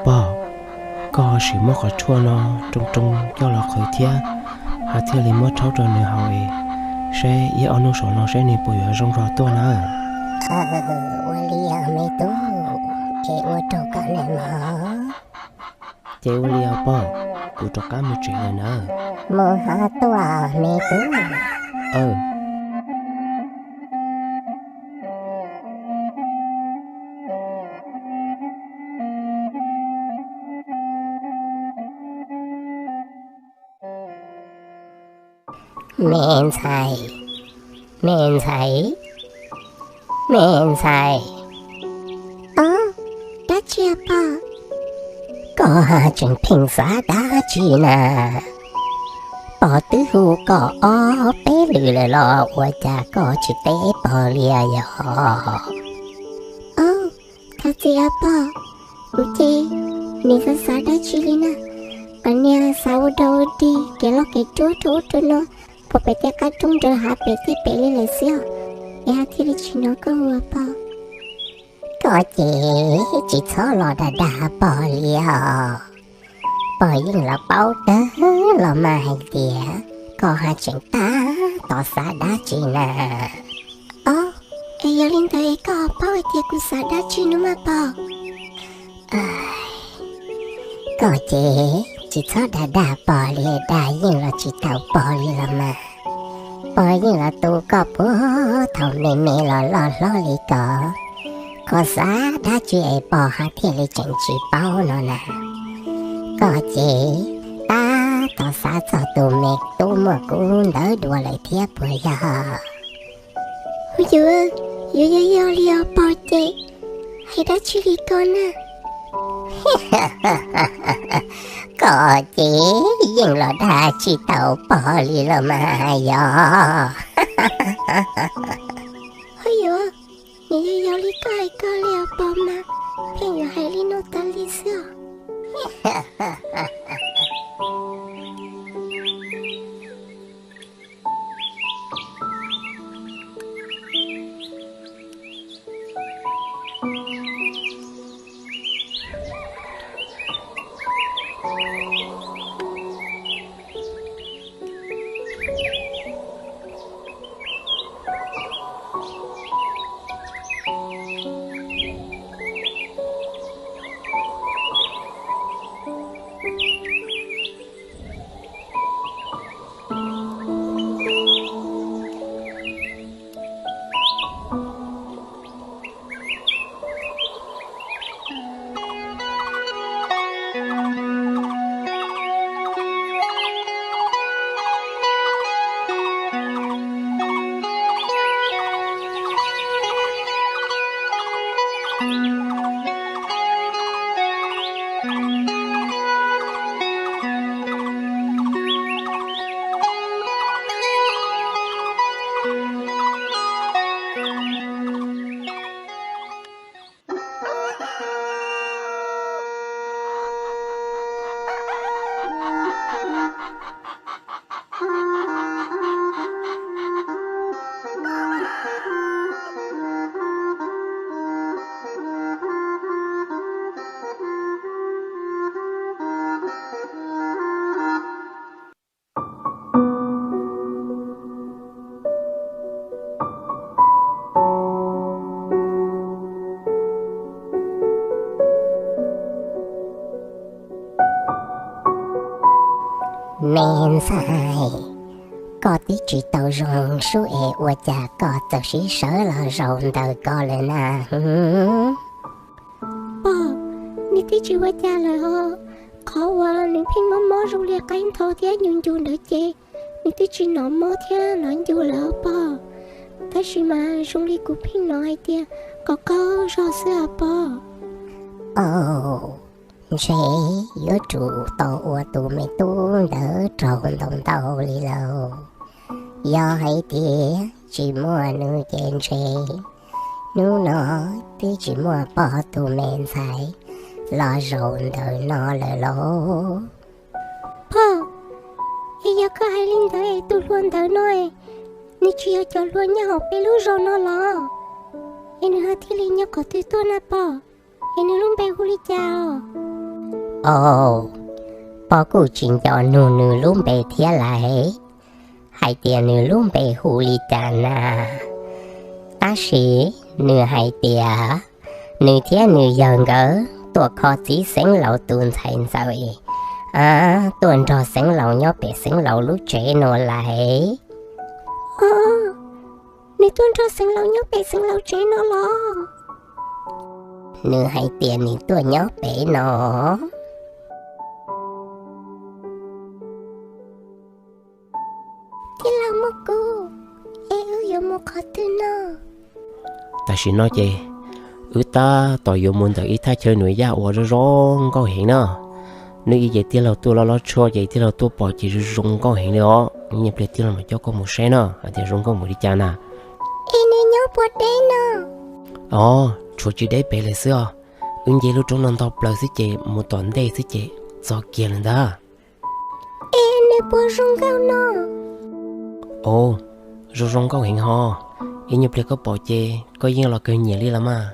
Pog, koj ho sim muab qhov tshuaj no roo roo coj los qhwv thiab, ho thiaj li muab rhaub rau nws haus es saib ib ob hnub saum no saib nws puas yuav zoo nrog tuaj na. Ua li os me tub, es ua rau koj nws mog. Ces ua li os pog, kuv rov qab mus tsev lawm na. Mus ho tuaj me tub. Me ntxhais, me ntxhais, me ntxhais. Ob, dab tsi os pog? Koj tseem pheej xav dab tsi na? Pog twb hu koj ob peb lwm lawm los ua cas koj tsis teb pog li yog? Ob, thov txim os pog, kuv ces nim xav xav dab tsi li na, mas niag xav ua dog ua dig kev loj kev ruab rau ub rau no, puag pem tej qab roob nraws hav pem tej pem li lawm xwb os, es ho thiaj li tsis hnov koj hu pog. Koj ces tsis txhob los dag dag pog li os. Pog yeej los paub kawg los mas hais tias koj haj tseem tab tom xav dab tsi na. Ob, es yog li ntawd es koj ho paub hais tias kuv xav dab tsi no mas pog? Koj ces tsis txhob dag dag pog li, dag yeej los tsis tau pog li los mas. Pog yeej los tu koj puag thaum me me los loj hlob li ko, koj xav dab tsi es pog haj thiaj li tseem tsis paub no na. Koj ces tab tom xav txog tus me tub muaj kub ntawd dua lawm thiab puas yog? Hu yuav, yuav yog yog li os pog ces, hais dab tsi li ko na? Koj ces yeej los dag tsis tau pog li los mas yog. Hu yuav, nws yog yog li koj hais ko li os pog mas, pheej yuav hais li no tas li xwb os. Me ntxhais, koj twb tsis tau zoo sub es ua cas koj txawm sib sawv los zaum ntawm ko lawm na? Pog, nws twb tsis ua cas lawm os. Qhov uas nws pheej mob mob zoo li qaib ntho thiab ncu ncu ntawd ces nws twb tsis hnov mob thiab hnov ncu lawm os pog. Tab sis mas zoo li kuv pheej hnov hais tias qaug qaug zog xwb os pog. Au, ntshe yuav tsum tau ua tus me tub ntawd raug ntau ntau li lauj. Yog hais tias tsis muaj nws ces ntshe hnub no twb tsis muaj pog tus me ntxhais los zaum ntawm no lawm lauj. Pog, es yog koj hais li ntawd es tus hluas ntawd no es nws tsis yog cov hluas nyob hauv peb lub zos no los? Es nws ho thiaj li nyob qhov twg tuaj na pog? Es nws lub npe hu li cas os? Au, pog kuj tsis nco nug nws lub npe thiab lauj, hais tias nws lub npe hu li cas na. Tab sis nws hais tias nws thiab nws yawg nkawd tuaj kho txiv xeev laus tus ntxhais ntxawm, tuaj nrog xeev laus nyob pem xeev laus lub tsev no lauj. Nws tuaj nrog xeev laus nyob pem xeev laus tsev no los? Nws hais tias nws tuaj nyob pem no. Tij laug Muaj Kub, es wb yuav mus qhov twg no? Tam sim no ces wb tab tom yuav mus ntawm ib thaj chaw nws yaj uas zoo zoo nkauj heev na. Nws ib ces tij laug tuaj loj loj tshua ces tij laug tuaj pom ces zoo zoo nkauj heev li os. Ib nyuag pliag tij laug mam coj koj mus saib na hais tias zoo nkauj npaum li cas na. Es nws nyob puas deb no? Os, tshuav tsis deb pem lawm xwb os. Wb nce lub roob no ntog plaws xwb ces mus tom ntej xwb ces txog kiag lawm ntag. Es nws puas zoo nkauj no? Os, zoo zoo nkauj heev ho. Ib nyuag pliag koj pom ces koj yeej los kawg nyiam li los mas.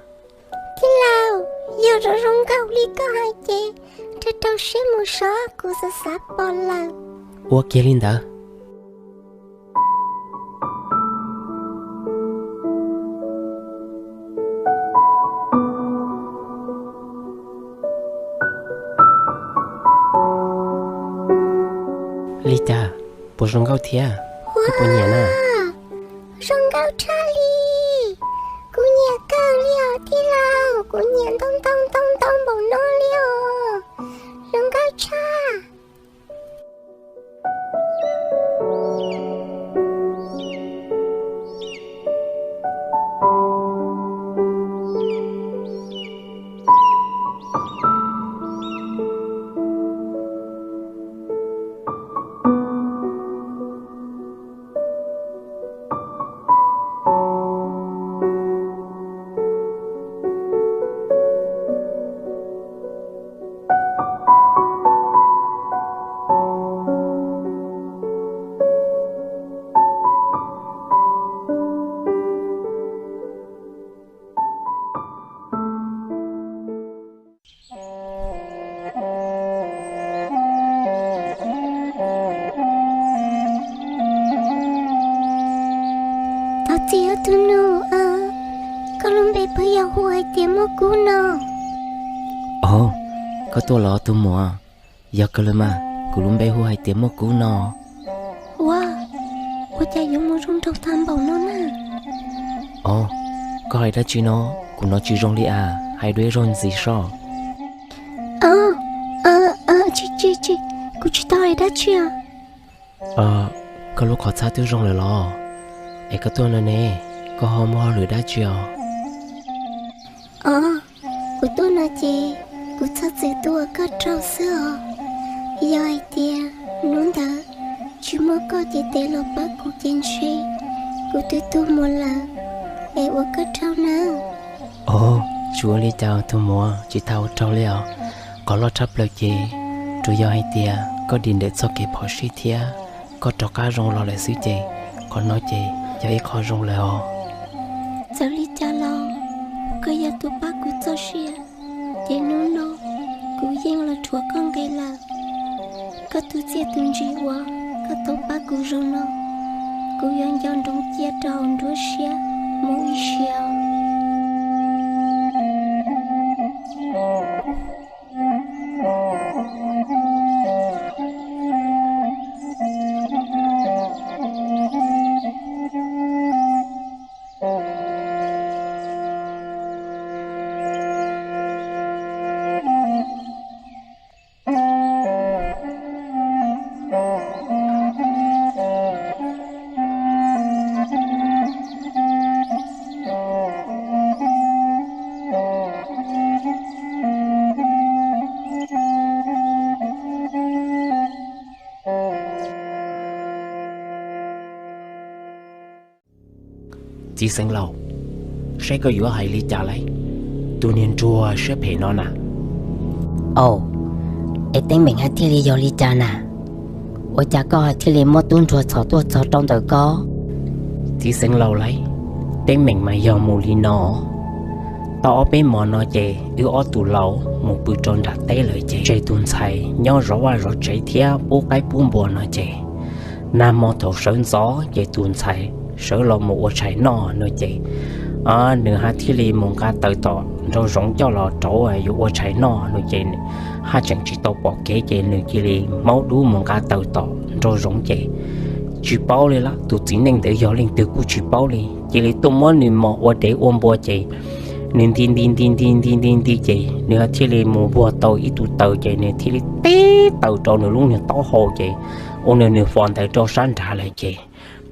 Tij laug, yog zoo zoo nkauj li koj hais ces rau rau siab mus seb, kuv xav xav pom lawm. Ua kiag li ntawd. Li cas, puas zoo nkauj thiab? Koj puas nyiam na? Zoo nkauj tshaj li. Kuv nyiam kawg li os tij laug, kuv nyiam ntau ntau ntau ntau npaum no li os. Zoo nkauj tshaj. Thov txim os tus nus, koj lub npe puas yog hu hais tias Muaj Kub no? Os, koj tuaj los tus muam? Yog kawg li mas, kuv lub npe hu hais tias Muaj Kub no. Ua, ua cas yuav mus zoo nraug tag npaum no na? Os, koj hais dab tsi no? Kuv hnov tsis zoo li as, hais dua ib zaug ntxiv soj. Tsis tsis tsis, kuv tsis tau hais dab tsi os. Koj lub qhov txhab twb zoo lawm los? Es koj tuaj no ne, koj ho muaj hauj lwm dab tsi os? Os, kuv tuaj no ces kuv txhob txwm tuaj ua koj raug xwb os. Yog hais tias hnub ntawd tsis muaj koj cev tes los pab kuv ces ntshe kuv twb tuag mus lawm, es ua koj raug nawb. Os, tsis ua li cas tus muam, tsis tas ua raug li os. Qhov loj tshaj plaws ces tsuas yog hais tias koj dim ntawm txoj kev phom sij thiab koj rov qab zoo los lawm xwb ces qhov no ces yog ib qho zoo lawm os. Txawm li cas los koj yog tus pab kuv txoj sia, ces hnub no kuv yeej los rhuav koj nqe lawm. Koj tus txiaj tus ntsig uas koj tau pab kuv zoo no, kuv yuav nco nroov cia rau hauv nruab siab mus ib siab. Txiv xeev laus, saib koj yuav hais li cas lauj? Tus niag nruag siab phem no na. Aub, es teeb meem ha thiaj li yog li cas na? Ua cas koj thiaj li muab tub nruag txhom tuaj txog rau ntawm koj? Txiv xeev laus lauj, teeb meem mas yog mus li no. Tau ob peb hmo no ces wb ob tug laus mus pw rau nram teb lawm ces tseg tus ntxhais nyob zov vaj zov tsev thiab pub qaib pub npua no ces nag hmo thaum sawv ntxov ces tus ntxhais sawv los mus ua tshais noj no ces nws ha thiaj li mus nqa taws tom nraum zoov coj los rauv yuav ua tshais noj no ces haj tseem tsis tau pom kev ces nws cia li maub dub mus nqa taws tom nraum zoov ces tsis paub li lawm, tus txiv neej ntawd yog leej twg kuj tsis paub li. Cia li tuaj muab nws mos ua dev ua npua ces nws nti nti nti nti nti nti nti ces nws thiaj li mus vuag tau ib tug taws ces nws thiaj li teb taws rau nws lub niag taub hau ces ua nws nws fos ntawd rau sab nrad lawm ces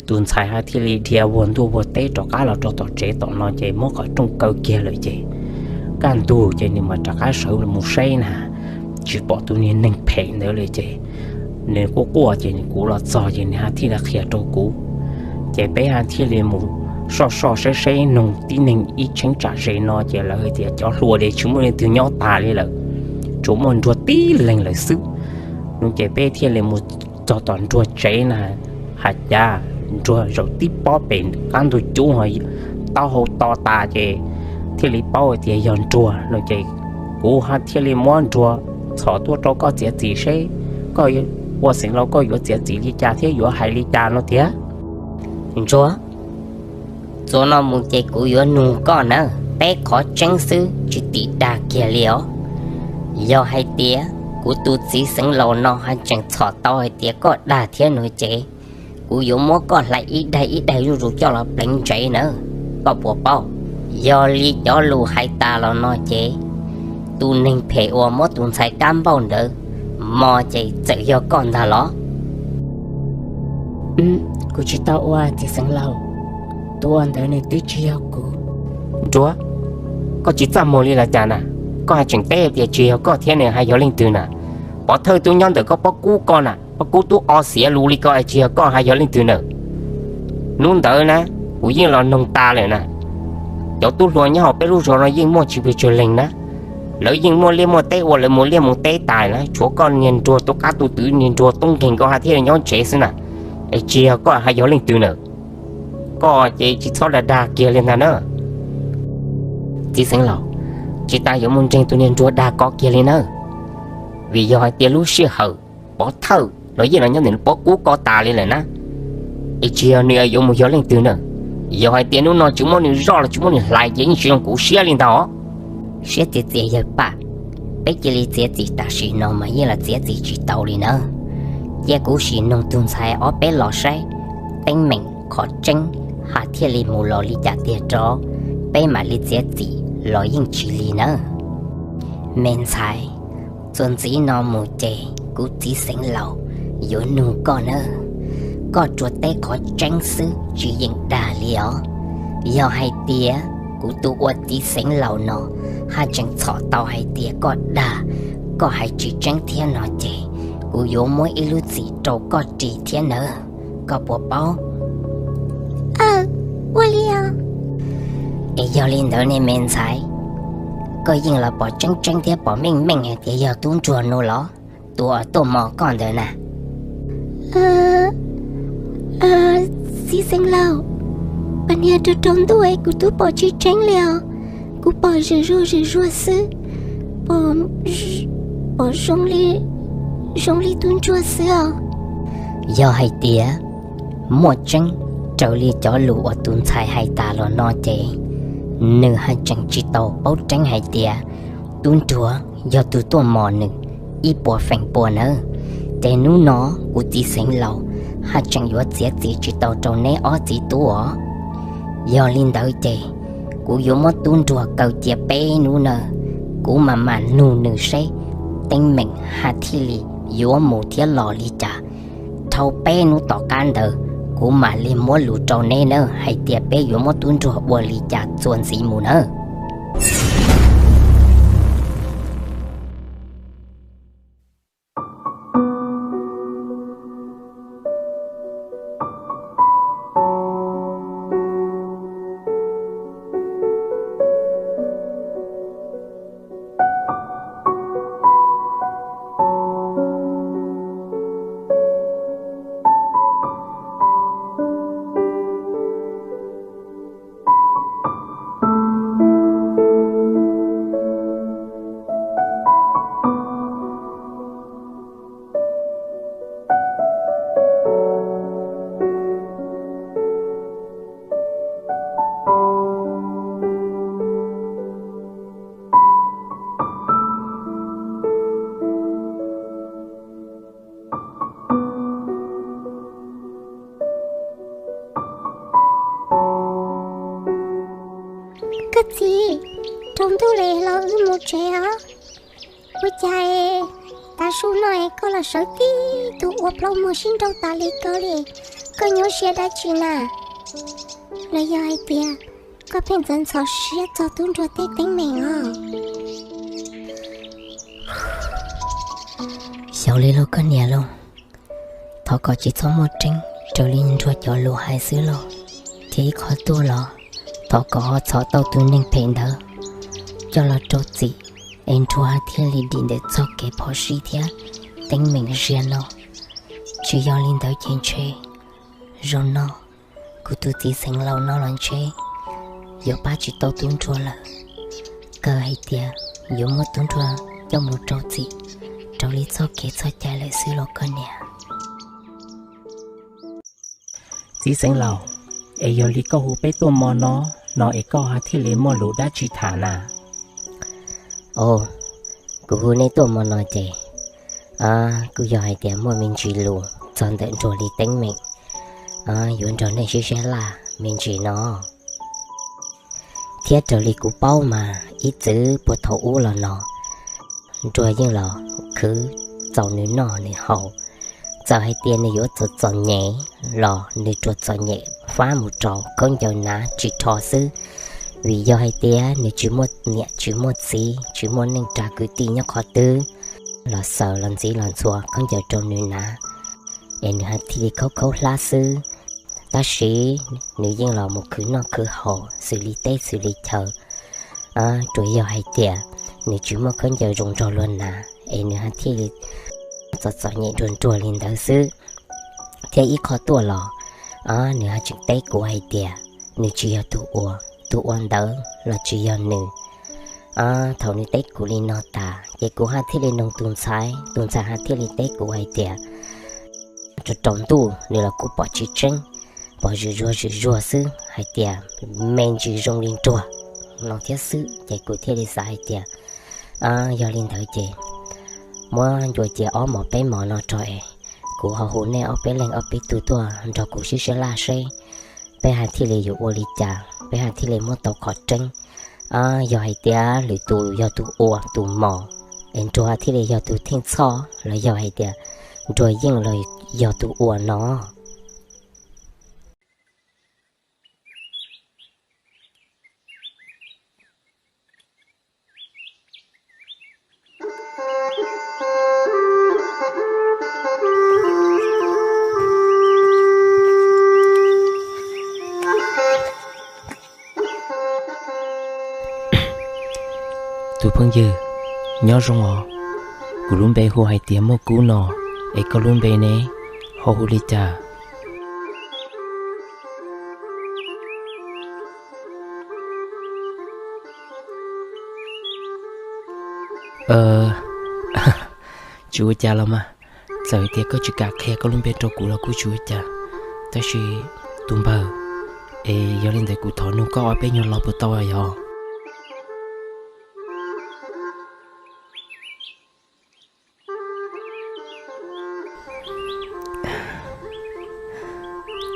tus ntxhais ha thiaj li dhia vuag ntuj vuag teb rov qab los rau tom tsev tom no ces muab qhov rooj kaw kiag lawm ces kaj ntug ces nws mam rov qab sawv mus saib na, tsis pom tus niag neeg phem ntawd li ces nws quaj quaj ces nws, kuv los txog ces nws ha thiaj li qhia rau kuv. Ces peb ha thiaj li mus soj soj saib saib noog tib neeg ib cheeb tsam ze no ces lawv hais tias cov hluas ces tsis muaj leej twg nyob tas li lawm, tsuas muaj nruag tib leeg lawm xwb no ces peb thiaj li mus txog tom nruag tsev na, hais cas nruag zaum tib pob pem qab ntug cub ho taub hau to tas ces thiaj li paub hais tias yog nruag no ces kuv ha thiaj li muab nruag txhom tuaj rau koj txiav txim seb koj ua xeev laus koj yuav txiav txim li cas thiab yuav hais li cas no tiag. Nruag, txuas no mus ces kuv yuav nug koj na, peb qhov tseeb xwb tsis tim dag kiag li os. Yog hais tias kuv tus txiv xeev laus no ha tseem txhom tau hais tias koj dag thiab no ces kuv yuav muab koj hlais ib daig ib daig zuj zus coj los pleev ntsev na, koj puas paub? Yog li cov lus hais tas los no ces tus neeg phem uas muab tus ntxhais kab npauj ntawd mos ces txawm yog koj ntag los? Kuv tsis tau ua, txiv xeev laus, tus ua ntawd nws twb tsis yog kuv. Nruag, koj tsis txaj muag li los cas na? Koj ha tseem teb tias tsis yog koj thiab nws ha yog leej twg na? Pov thawj tub nyob ntawm koj pob kub koj na, pob kub tub o xiav lus li koj es tsis yog koj ha yog leej twg na? Hnub ntawd na, kuv yeej los noog tas lawm na. Cov tub hluas nyob hauv peb lub zos no yeej muaj tsis pes tsawg leeg na. Lawv yeej muaj liaj muaj teb ua lawv mus liaj mus teb tas na, tshuav koj niag nruag tub qab tub twv niag nruag tub nkeeg koj ha thiaj li nyob tsev xwb na. Es tsis yog koj ha yog leej twg na? Koj ces tsis txhob dag dag kiag li ntag na. Txiv xeev laus, tsis tas yuav mus ntseeg tus niag nruag dag koj kiag li na. Vim yog hais tias lub sij hawm pov thawj los yeej los nyob ntawm pob kub koj tas li lawm na. Es tsis yog nws yuav mus yog leej twg na. Yog hais tias hnub no tsis muab nws zoj los tsis muab nws hlais ces yeej tsis zoo kuv siab li ntag os. Siab txias txias yawg pam, peb cia li txiav txim tam sim no mas yeej los txiav txim tsis tau li na. Cia kuv sim noog tus ntxhais ob peb los saib teeb meem qhov tseeb ha thiaj li mus los li cas tiag rov, peb mam li txiav txim los yeej tsis lis nawb. Me ntxhais, txuas ntxiv no mus ces kuv txiv xeev laus yuav nug koj nawb. Koj tsuas teb qhov tseeb xwb tsis yeem dag li os. Yog hais tias kuv tus ua txiv xeev laus no ha tseem txhom tau hais tias koj dag, koj hais tsis tseeb thiab no ces kuv yuav muab ib lub txim rau koj ris thiab nawb, koj puas paub? Aw, ua li os. Es yog li ntawd ne me ntxhais, koj yeej los pom tseeb tseeb thiab pom meej meej hais tias yog tub ntsuag no los, tus uas tuaj mos koj ntawd na? Txiv xeev laus, pab niag rau rau ntuj es kuv twb pom tsis tseeb li os. Kuv pom zem zuag zem zuag xwb, pom zoo li tub ntsuag xwb os. Yog hais tias muaj tseeb raws li cov lus uas tus ntxhais hais tas los no ces nws haj tseem tsis tau paub tseeb hais tias tub ntsuag yog tus tuaj mos nws ib puas feem pua nawb. Ces hnub no kuv txiv xeev laus haj tseem yuav txiav txim tsis tau rau neb ob txiv tub os. Yog li ntawd ces kuv yuav muab tub ntsuag kaw cia peb hnub nawb, kuv mam mam nug nws seb teeb meem haj thiaj li yuav mus thiab los li cas. Dhau peb hnub tom qab ntawd kuv mam li muab lus rau neb nawb hais tias peb yuav muab tub ntsuag ua li cas txuas ntxiv mus nawb. Txiv, tsaus ntuj lawm los wb mus tsev os. Ua cas tav su no es koj los sawv tib tug ua plaub muag sib nraus tas li ko li? Koj nyuaj siab dab tsi na? Los yog hais tias koj pheej ntxhov ntxhov siab txog tub ntsuag tej teeb meem os? Xyov li lauj koj niam lauj, thov kom tsis txhob muaj tseeb raws li ntsuag cov lus hais xwb lauj. Thiab ib qho tuaj los, thov kom ho txhom tau tus neeg phem ntawd coj los rau txim, es ntsuag thiaj li dim ntawm txoj kev phom sij thiab teeb meem ziag no. Tsis yog li ntawd ces ntshe zaum no kuv tus txiv xeev laus no los ntshe yuav pab tsis tau tub ntsuag lawm. Kawg hais tias yuav muab tub ntsuag coj mus rau txim raws li txoj kev txoj cai lawm xwb los koj niam. Txiv xeev laus, es yog li koj hu peb tuaj mo no, no es koj ho thiaj li muaj lus dab tsi tham na? Au, kuv hu nej tuaj mo no ces kuj yog hais tias muaj me ntsis lus txog ntawm ntsuag li teeb meem, yuav nrog nej sib sab laj me ntsis no. Thiab raws li kuv paub mas ib txwm puag thaum ub los no, ntsuag yeej los khwv txaus nws noj nws haus. Txawm hais tias nws yuav txom txom nyem los nws tsuas txom nyem fab mus rau khaub ncaws hnav tsis rho xwb, vim yog hais tias nws tsis muaj niam tsis muaj txiv, tsis muaj neej tsa kwv tij nyob qhov twg los xaws los ntxiv los ntxhua khaub ncaws rau nws hnav, es nws thiaj li khaub khaub hlab xwb. Tab sis nws yeej los mus khwv noj khwv haus xws li teb xws li chaw. Tsuas yog hais tias nws tsis muaj khaub ncaws zoo nrog luag hnav es nws thiaj li txom txom nyem nruag nruag li ntawd xwb. Thiab ib qho tuaj los, nws ho tseem teb kuv hais tias nws tsis yog tus ua, tus ua ntawd los tsis yog nws. Thaum nws teb kuv li no tas ces kuv ho thiaj li noog tus ntxhais, tus ntxhais ho thiaj li teb kuv hais tias rau rau ntuj nws los kuj pom tsis tseeb, pom zwm zuag zwm zuag xwb hais tias me ntsis zoo li nruag no thiab xwb. Ces kuv thiaj li xav hais tias yog li ntawd ces muab ncua cia ob mos peb mos no rau es kuv ho hu nej ob peb leeg ob peb tug tuaj nrog kuv sib sab laj seb peb ho thiaj li yuav ua li cas, peb ho thiaj li muab tau qhov tseeb. Yog hais tias lwm tus yog tus ua tus mos es nruag thiaj li yog tus theej txhoj los yog hais tias nruag yeej los yog tus ua no. Tus phooj ywg, nyob zoo os. Kuv lub npe hu hais tias Muaj Kub no, es koj lub npe ne, ho hu li cas? Tsis ua cas los mas, txawm tias koj tsis kam qhia koj lub npe rau kuv los kuj tsis ua cas. Tab sis tus npawg, es yog li ntawd kuv thov nug koj ob peb nyuag lo puas tau yog?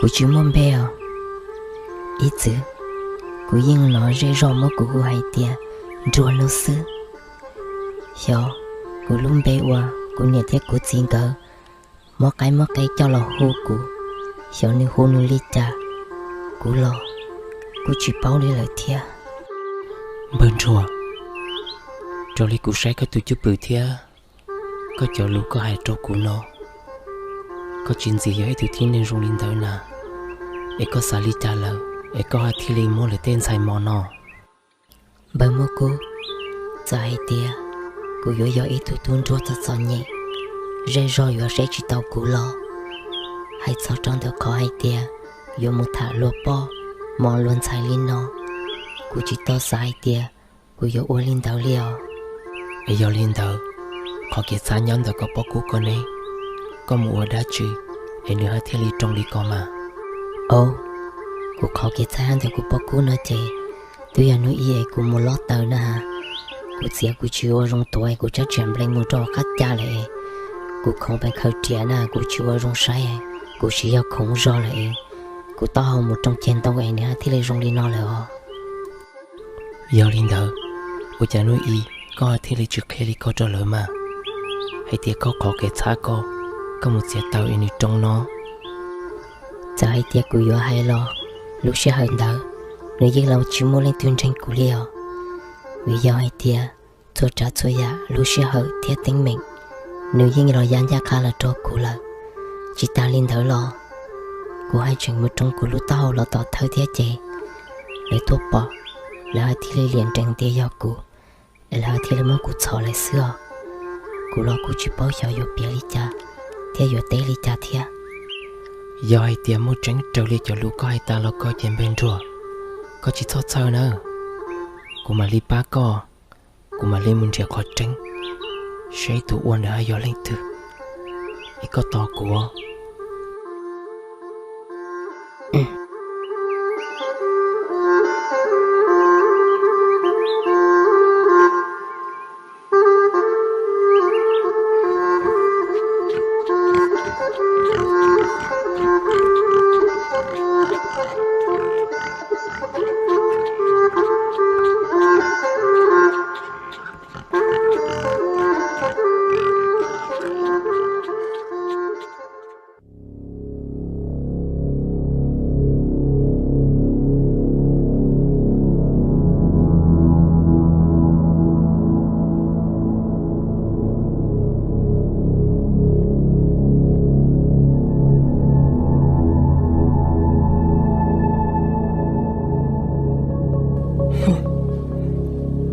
Kuv tsis muaj npe os. Ib txwm kuv yeej hnov zej zog muab kuv hu hais tias Nruag no xwb. Xyov kuv lub npe uas kuv niam thiab kuv txiv nkawd muab qaib muab qe coj los hu kuv, xyov nws hu nws li cas, kuv los kuj tsis paub li lawm thiab. Npawg Nruag, raws li kuv saib koj tus cwj pwm thiab koj cov lus koj hais rau kuv no, koj tsis ntxiv yog ib tug tib neeg zoo li ntawd na. Es koj xav li cas lawm es koj ho thiaj li muab lawv tej ntxhais mos no? Npawg Muaj Kub, txawm hais tias kuv yuav yog ib tug tub ntsuag txom txom nyem, zej zog yuav saib tsis taus kuv los, hais txog rau ntawm qhov hais tias yuav mus tham luag poj mos luag ntxhais li no, kuv tsis tau xav hais tias kuv yuav ua li ntawd li os. Es yog li ntawd, qhov kev txhab nyob ntawm koj poj kub ko ne, koj mus ua dab tsi es nws ho thiaj li roos li ko mas? Au, kuv qhov kev txhab nyob ntawm kuv poj kub no ces twb yog hnub ib es kuv mus lob taws na, kuv txiav kuv tsis ua zoo tuav es kuv tsab tseem nplees mus rau qab cag lawm es kuv khoov pees khaws riam na kuv tsis ua zoo saib, kuv tsis yog khoov zog lawm es kuv taub hau mus roos ceg ntoo es nws ho thiaj li zoo li no lawm os. Yog li ntawd, ua cas hnub i koj thiaj li tsis qhia li ko rau lawv mas? Hais tias koj qhov kev txhab koj, koj mus txiav taws es nws roos no. Txawm hais tias kuv yuav hais los, lub sij hawm ntawd nws yeej los tsis muaj leej twg ntseeg kuv li os. Vim yog hais tias txhua tsav txhua yam lub sij hawm thiab teeb meem, nws yeej los ya ncaj qha los rau kuv lawm. Tsis tas li ntawd los, kuv haj tseem mus roos kuv lub taub hau los tom thawj thiab ces lawv tuaj pom, lawv haj thiaj li liam nrees tias yog kuv, es lawv haj thiaj li muab kuv txhom lawm xwb os. Kuv los kuv tsis paub xyov yuav piav li cas thiab yuav teb li cas thiab. Yog hais tias muaj tseeb raws li cov lus koj hais tas los koj ces npawg Nruas, koj tsis txhob txhawj nawb. Kuv mam li pab koj, kuv mam li mus nrhiav qhov tseeb, saib tus ua ntawd haj yog leej twg, es koj tos kuv.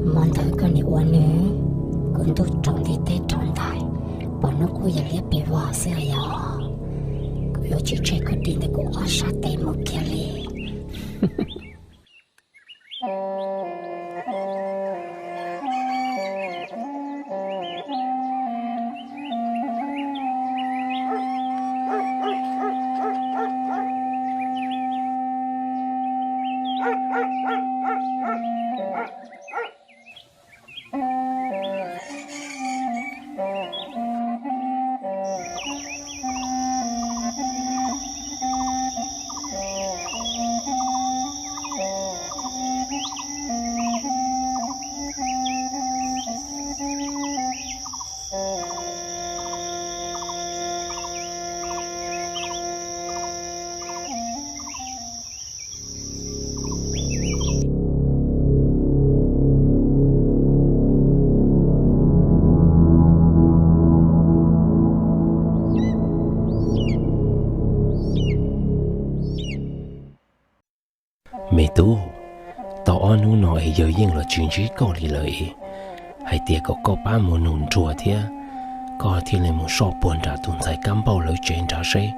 Hmo ntawd koj nim ua nws, kuv ntuj tsaus nti teb rau ntais, pom hnub qub yog liab pes vog xwb yog. Kuv yuav tsis tseg koj dim ntawm kuv ob sab tes mus kiag li. Me tub, tau ob hnub no es yawg yeej los tsis ntsib koj li lawm es, hais tias kom koj pab mus nug Nruas thiab, koj thiaj li mus soj puag nram tus ntxhais Kab Npauj lawv tsev nrad seb,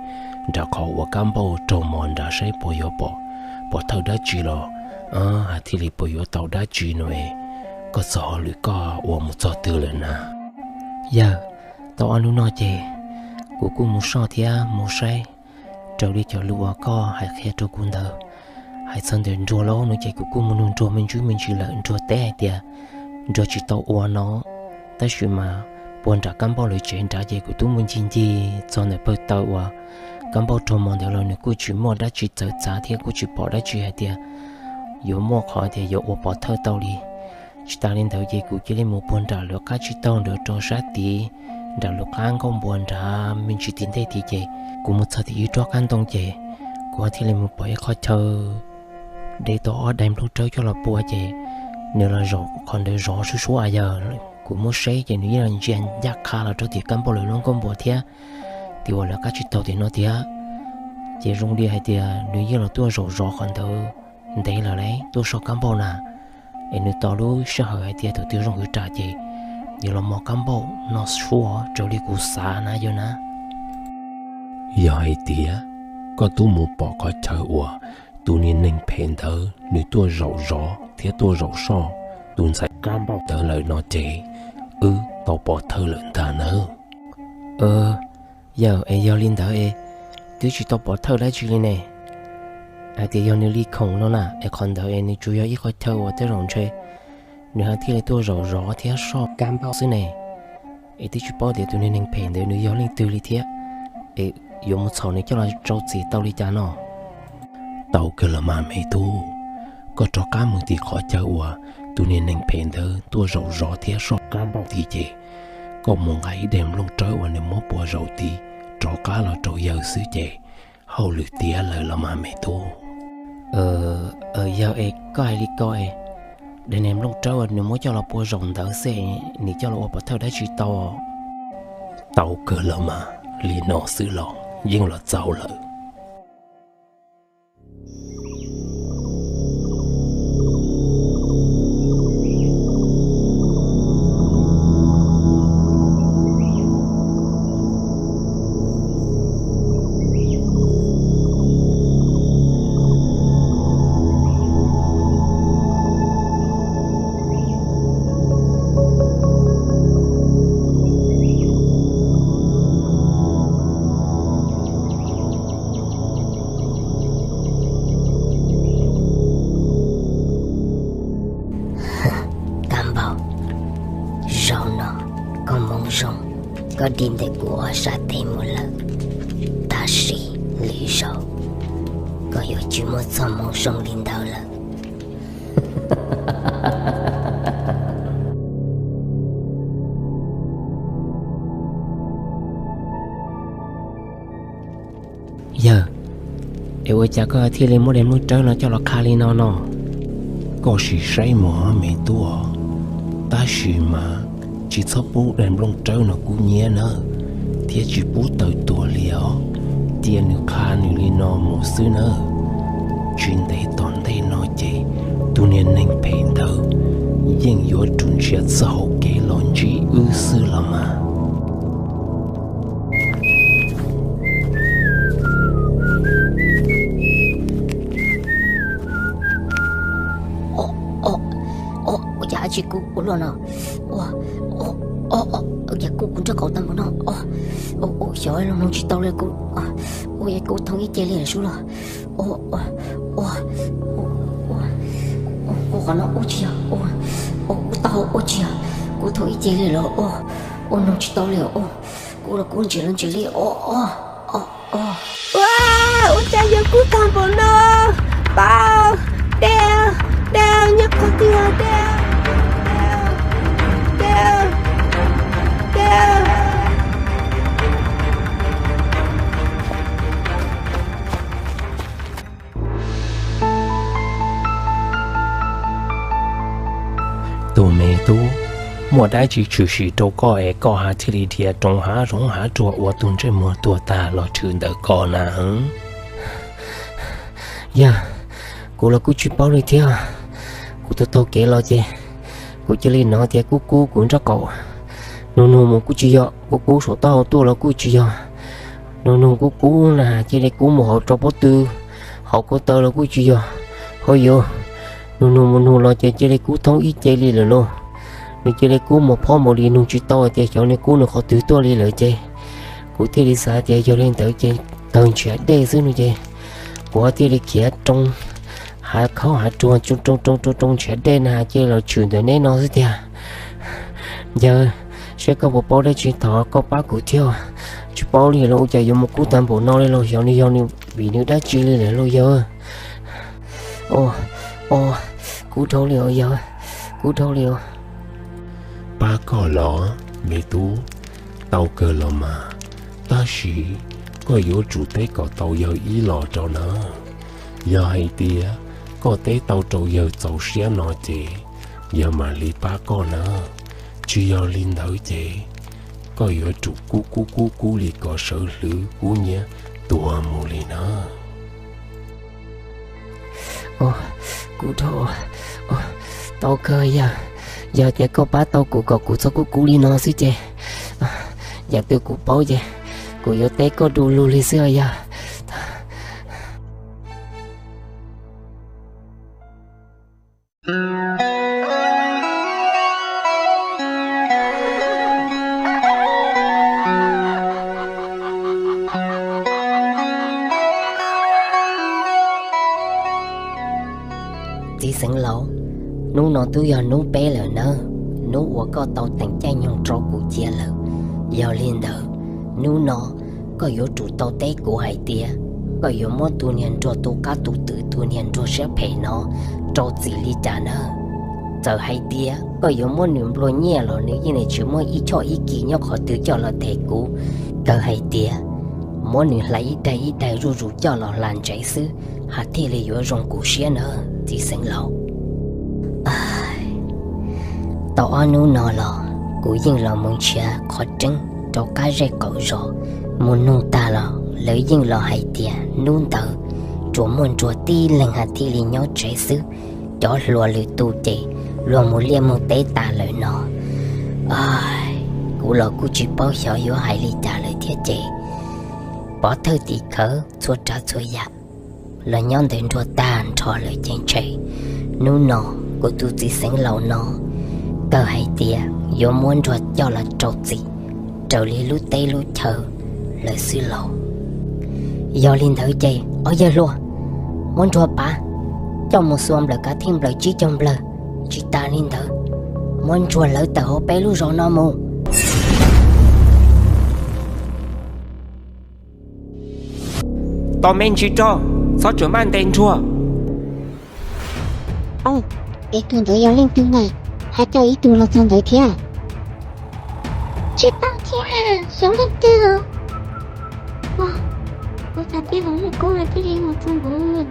nram qhov uas Kab Npauj raug mos nrad seb puas yuav pom, pom thawj dab tsi los, hais thiaj li puas yuav tau dab tsi no es, koj txog hauj lwm koj ua mus txog twg lawm na? Yawg, tau ob hnub no ces kuv kuj mus soj thiab mus saib, raws li cov lus uas koj hais qhia rau kuv ntawd. Hais txog ntawm Nruas los no ces kuv kuj mus nug Nruas me ntsis me ntsis lawm, Nruas teb hais tias Nruas tsis tau ua no, tab sis mas puag nram Kab Npauj lawv tsev nrad ces kuv twb mus ncig ncig txog ntawm pawg taw uas Kab Npauj raug mos ntawd los nws kuj tsis muaj dab tsi txawv txav thiab kuj tsis pom dab tsi hais tias yuav muaj qhov tias yuav ua pov thawj tau li. Tsis tas li ntawd ces kuv cia li mus puag nram lawv qab tsib taug ntawd rau sab tid, nram lub qab nkuaj npua nrad me ntsis tim ntej tid ces kuv mus txog tim ib rob qab ntoo ces kuv thiaj li mus pom ib qhov chaw deb tau ob daim nplooj rawb coj los pua ces nws los zaum qhov ntawd zov suab suab yawg. Kuv muab saib ces nws yeej los ntsia ncaj qha los rau tim Kab Npauj lawv lub nkuaj npua thiab, tim uas lawv qab tsib taug tim no tiag. Ces zoo li hais tias nws yeej los tuaj zaum zov qhov ntawd ntev lawm lauj, tuaj soj Kab Npauj na. Es nws tos lub sij hawm hais tias thaum twg zoo hwv ras ces yuav los mos Kab Npauj no suab raws li kuv xav na yawg na. Yog hais tias koj twb mus pom qhov chaw uas tus niag neeg phem ntawd nws tuaj zaum zov thiab tuaj zaum soj tus ntxhais Kab Npauj ntawd lawm no ces wb tau pov thawj lawm ntag nawb. Yawg, es yog li ntawd es twb tsis tau pov thawj dab tsi li ne. Hais tias yog nws li khoom no na es qhov ntawd es nws tsuas yog ib qhov chaw uas tej zaum ntshe nws haj thiaj li tuaj zaum zov thiab soj Kab Npauj xwb ne. Es twb tsis paub tias tus niag neeg phem ntawd nws yog leej twg li thiab, es yuav mus txhom nws coj los rau txim tau li cas no. Tau kawg los mas me tub, koj rov qab mus tim qhov chaw uas tus niag neeg phem ntawd tuaj zaum zov thiab soj qab npaum tid ces koj mus nqa ib daim nplooj rawb uas nws muab pua zaum tid rov qab los rau yawg xwb ces hauj lwm tiav lawm los mas me tub. Yawg es koj hais li ko es, daim niag nplooj rawb uas nws muab coj los pua zaum ntawd xwb nws coj los ua pov thawj dab tsi tau? Tau kawg los mas, li no xwb los yeej los txaus lawm. Tag npaum, zaum no koj hmoov zoo, koj dim ntawm kuv ob sab tes mus lawm. Tab sis lwm zaus koj yuav tsis muaj txoj hmoov zoo li ntawd lawm. Yawg, es ua cas koj thiaj li muab daim nplooj rawb no coj los qha li no no? Koj sim saib mus me tub, tab sis mas tsis txhob pub daim nplooj rawb no kub hnyiab nawb, thiab tsis pub taws tuag li os. Cia nws qha nws li no mus xwb nawb. Tsis ntev tom ntej no ces tus niag neeg phem ntawd yeej yuav rov nrhiav txoj hau kev los ntsib wb xwb los mas. Ua cas dab tsi kub ua luaj no? Ua cas kub kuv nraub qaum tag npaum no? Ua xyov los mloog tsis tau li kuv. Ua cas kub thoob ib ce li lawm sub los? Ua, ua, ua, ua qhov no ua tsis yog, ua, ua kub taub hau ua tsis yog, kub thoob ib ce li lawm. Ua, ua mloog tsis tau li os. Kub los kub ntsis los ntsis li os. Ua, ua cas yog kub tag npaum no? Pab, Dej, Dej, nyob qhov twg Dej, Dej, Dej. Tus me tub, muaj dab tsi tshwm sim rau koj es koj ho thiaj li dhia rau hav zoov hav tsuag ua tus ntsej muag tuag tag los tshwm ntawm koj na? Yog, kuv los kuj tsis paub li thiab. Kuv taug taug kev los ces kuv cia li hnov tias kub kub kuv nraub qaum. Nug nug mus kuj tsis yog, kub kub saum taub hau tuaj los kuj tsis yog. Nug nug kub kub na cia li kub mus hauv rau pob tw, hauv ko taw los kuj tsis yog. Ho yuav nug nug mus nug los ces cia li kub thoob ib ce li lawm lauj. Nws cia li kub mus phob npaum li nug tsis tau tias xyov nws kub nws qhov twg tuaj li lawm ces kuv thiaj li xav tias yog li ntawd ces tawg ntshiav dej xwb no ces kuv thiaj li khiav roo hav khaub hav tsuag roo roo roo roo ntshiav dej na cia li los tshwm ntawm neb no xwb tiag. Yawg, seb koj puas paub dab tsi thov koj pab kuv thiab. Tsis paub li los ua cas yuav mus kub tag npaum no li los xyov nws yog nws vim nws dab tsi li lawm lauj yawg. Ua, ua, kub dhau li os yawg, kub dhau li os. Pab koj los me tub, tau kawg los mas, tab sis koj yuav tsum teb kom tau yawg ib los rau na. Yog hais tias koj teb tau rau yawg txaus siab no ces yawg mam li pab koj na. Tsis yog li ntawd ces koj yuav tsum kub kub kub kub li kom sawv hlwv kub hnyiab tuag mus li na. Kub dhau, tau kawg yawg. Yog tias koj pab tau kuv kom kuv txhob kub kub li no xwb ces yam twg kuv paub ces kuv yuav teb koj du lug li xwb os yawg. Txiv xeev laus, hnub no twb yog hnub peb lawm nawb, hnub uas koj tau teem caij nyoog rau kuv cia lawm. Yog li ntawd, hnub no koj yuav tsum tau teb kuv hais tias koj yuav muab tus niag nruag tu qab tu twm, tus niag nruag siab phem no rau txim li cas nawb. Txawm hais tias koj yuav muab nws nplua nyiaj los nws yeej tsis muaj ib choj ib kis nyob qhov twg coj los them kuv. Kawg hais tias muab nws hlais ib daig ib daig zuj zus coj los hla ntsev xwb, haj thiaj li yuav zoo kuv siab na, txiv xeev laus. Tau ob hnub no los kuv yeej los mus nrhiav qhov tseeb rau qab zej qaum zos, mus nug tag los lawv yeej los hais tias hnub ntawd tsuas muaj Ntsuag tib leeg haj thiaj li nyob tsev xwb, cov hluas lwm tus ces luag mus liaj mus teb tas lawm no. Kuv los kuj tsis paub xyov yuav hais li cas lawm thiab ces pov thawj tim khawv txhua tsav txhua yam los nyob ntawm Ntsuag tag nrho lawm ces ntshe hnub no kuv tus txiv xeev laus no kawg hais tias yuav muab Ntsuag coj los rau txim raws li lub teb lub chaw lawm xwb lauj. Yog li ntawd ces ob yawg hluas, muab Ntsuag pav coj mus xuas nplawm kav theej nplawm tsib caug nplawg. Tsis tas li ntawd, muab Ntsuag lawv tawm hauv peb lub zos no mus. Tos me ntsis tso, txhob txwm maj ntes Ntsuag. Es tus ntawd yog leej twg na? Haj coj ib tug los txog ntawd thiab. Tsis paub thiab, xyov leej twg. Ua, ua cas tij laug Muaj Kub thiaj li mus txog ntawd?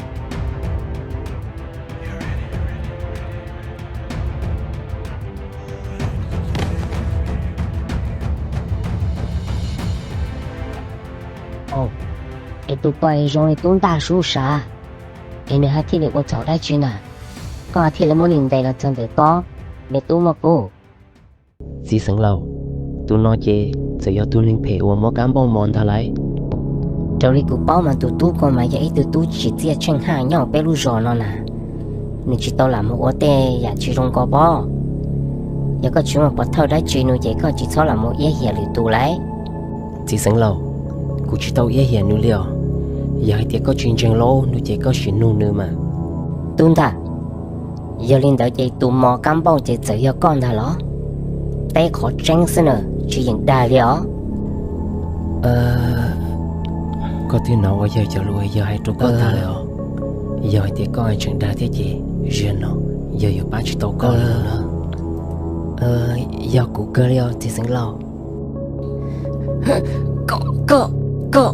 Es tus ko zoo li tub ntaj sub sav, es nws haj thiaj li ua txhaum dab tsi na? Koj thiaj li muab nws ntes los txog ntawm ko, me tub Muaj Kub. Txiv xeev laus, tus no ces txawm yog tus neeg phem uas muab kab npauj mos ntag lauj. Raws li kuv paub mas tus tub ko mas yog ib tug tub tsim txiaj tsheej haj nyob peb lub zos no na. Nws tsis tau lam mus ua tej yam tsis zoo ko pob. Yog koj tsis muaj pov thawj dab tsi no ces koj tsis txhob lam mus iab hiam lwm tus lauj. Txiv xeev laus, kuv tsis tau iab hiam nws li os. Yog hais tias koj tsis ntseeg lauj no ces koj sim nug nws mas. Tub ntag, yog li ntawd ces tus mos kab npauj ces txawm yog koj ntag los? Teb qhov tseeb xwb na, tsis yeem dag li os. Koj twb hnov ua yawg cov lus yawg hais rau koj tag lawm os. Yog hais tias koj tseem dag thiab ces zaum no yawg yuav pab tsis tau koj li na. Yog kuv kawg li os txiv xeev laus. Koj, koj, koj.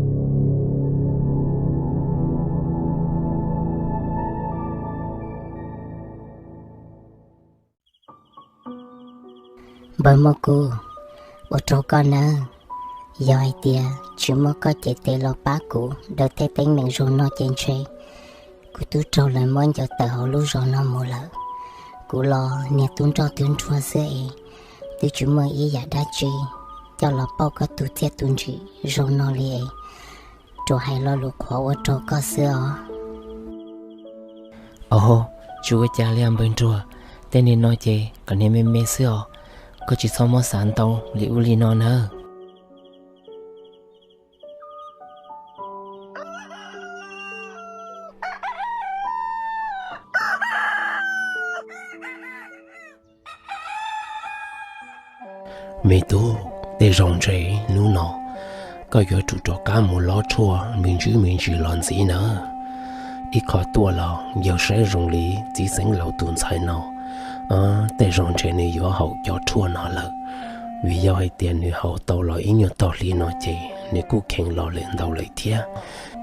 Npawg Muaj Kub, ua rau koj nawb, yog hais tias tsis muaj koj cev tes los pab kuv daws tej teeb meem zoo no ces ntshe kuv twb raug lawv muab ncaws tawm hauv lub zos no mus lawm. Kuv los niag tub nroj tub nruag xwb es twb tsis muaj ib yam dab tsi coj los pauj koj tus txiaj tus ntsig zoo no li es, tsuas hais lo lus qhuav ua rau koj xwb os. Os, tsis ua cas li os npawg nruag, tej niag no ces kom niag me me xwb os, koj tsis txhob muab xav ntau li ub li no nawb. Me tub, tej zaum ntshe hnub no koj yuav tsum rov qab mus lob tshuaj me ntsis me ntsis los ntxiv na. Ib qho tuaj los yog saib zoo li txiv xeev laus tus ntxhais no, tej zaum ntshe nws yuav haus cov tshuaj no lawm, vim yog hais tias nws haus tau los ib nyuag tog hli no ces nws kuj kheev los lawm ntau lawm thiab.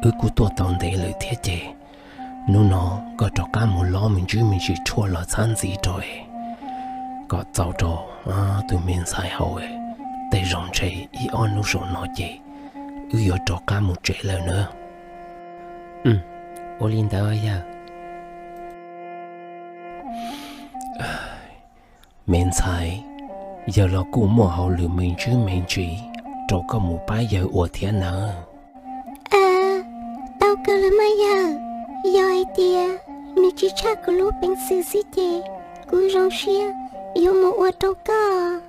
Wb kuj tuaj tau ntev lawm thiab ces hnub no koj rov qab mus lob me ntsis me ntsis tshuaj los txhab ntxiv rau es kom txaus rau tus me ntxhais haus. Tej zaum ntshe ib ob hnub saum no ces wb yuav rov qab mus tsev lawm na. Ua li ntawd yawg. Me ntxhais, yawg los kuj muaj hauj lwm me ntsis me ntsis rau koj mus pab yawg ua thiab nawb. Tau kawg los mas yawg, yog hais tias nws tsis tshaj kuv lub peev xwm xwb ces kuv zoo siab yuav mus ua rau koj.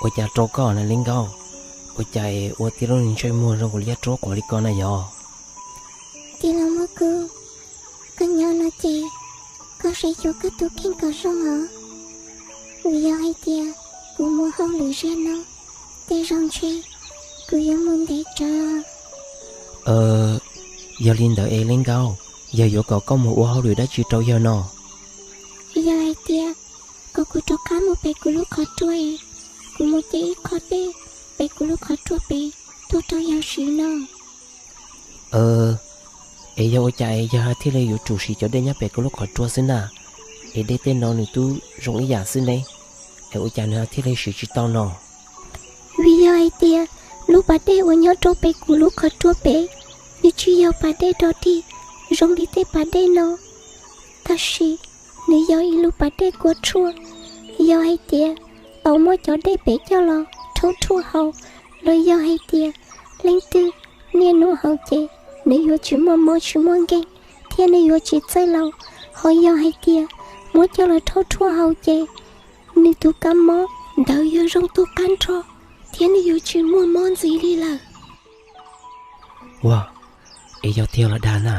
Ua cas rau koj na Li Nkauj? Ua cas ua tib lub ntsej muag zoo nkaus li yab ruab quas li ko na yog? Tij laug Muaj Kub, koj nyob no ces koj Seb xyuas koj tus kheej kom zoo os, vim yog hais tias kuv mus hauj lwm ziag no, tej zaum ntshe kuv yuav mus ntev tsawv. Yog li ntawd es Leej Nkauj, yawg yuav kom koj mus ua hauj lwm dab tsi rau yawg no? Yog hais tias kom kuv rov qab mus pem kuv lub qhov ruam es, kuv mus ce ib qho dej pem kuv lub qhov ruam pem tuaj rau yawg siv no. Es yog ua cas es yawg thiaj li yuav tsum siv cov dej nyob pem koj lub qhov ruam xwb na? Es dej tej no nws twb zoo ib yam xwb ne, es ua cas nws thiaj li siv tsis tau no? Vim yog hais tias lub pas dej uas nyob rau pem kuv lub qhov ruam pem, nws tsis yog pas dej dog dig zoo li tej pas dej no, tab sis nws yog ib lub pas dej kua tshuaj. Yog hais tias tau muab cov dej pem coj los rhaub rhuaj haus, los yog hais tias leej twg niaj hnub haus ces nws yuav tsis muaj mob tsis muaj nkeeg, thiab nws yuav tsis txawj laus. Ho yog hais tias muab coj los rhaub rhuaj haus ces nws tus kab mob ntawd yuav zoo tu qab nrho, thiab nws yuav tsis muaj mob ntxiv li lawm. Ua, es yog tiag los dag na,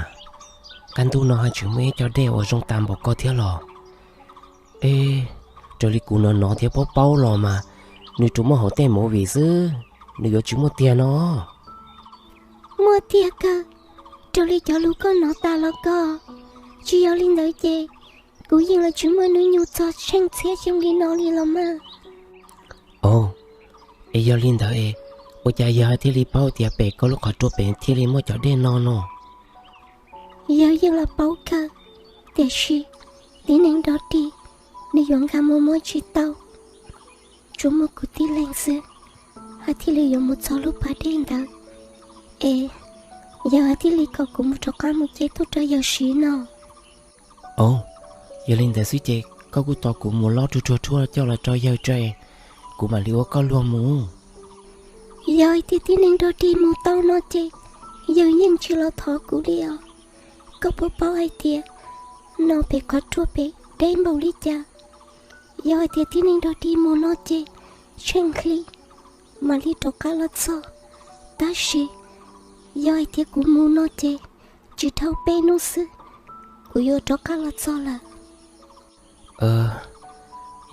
kaj ntug no haj tseem muaj ib co dej uas zoo tas npaum ko thiab los? Es raws li kuv hnov hnov thiab paub paub los mas, nws tsuas muaj hauv tej movie xwb, nws yuav tsis muaj tiag no? Muaj tiag kawg, raws li cov lus koj hnov tas los ko. Tsis yog li ntawd ces kuv yeej los tsis muaj hnub nyoog txog tsheej txhiab xyoo li no li los mas. Ov, es yog li ntawd es, ua cas yawg thiaj li paub tias pem koj lub qhov ruam pem thiaj li muaj cov dej no no? Yawg yeej los paub kawg, tiam sis tib neeg dog dig nws yuav nkag mus muab tsis tau. Tsuas muaj kuv tib leeg xwb haj thiaj li yuav mus txog lub pas dej ntawd, es yawg haj thiaj li kom kuv mus rov qab mus ce tuaj rau yawg siv no. Ov, yog li ntawd xwb ces koj kuj tos kuv mus lob rhuaj rhuaj coj los rau yawg tso es kuv mam li ua koj luag mus. Yog hais tias tib neeg dog dig mus tau no ces yawg yeej tsis los thov kuv li os. Koj puas paub hais tias no pem qhov ruam pem deb npaum li cas? Yog hais tias tib neeg dog dig mus no ces tsheej hli mam li rov qab los txog. Tab sis yog hais tias kuv mus no ces tsis dhau peb hnub xwb kuv yuav rov qab los txog lawm.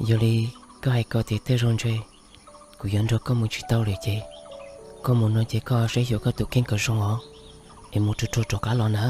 Yog li koj hais ko tias tej zaum ntshe kuv yuav nrog koj mus tsis tau lawm ces koj mus no ces koj saib xyuas koj tus kheej kom zoo os, es mus rhuaj rhuaj rov qab los na.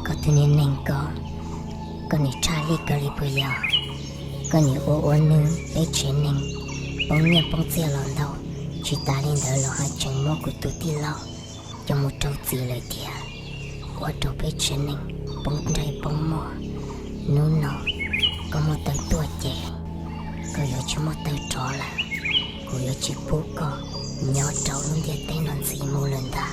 Koj tus niag neeg ko, koj niag tshaj li kawg li puas yog? Koj niag ua ua nws peb tsev neeg poob nyiaj poob txiaj los ntau, tsis tas li ntawd los haj tseem muab kuv tus tij laug coj mus rau txim lawm thiab, ua rau peb tsev neeg poob ntsej poob muag. Hnub no koj muaj taw tuaj ces koj yuav tsis muaj taw rov lawm. Kuv yuav tsis pub koj nyob rau lub ntiaj teb no ntxiv mus lawm ntag.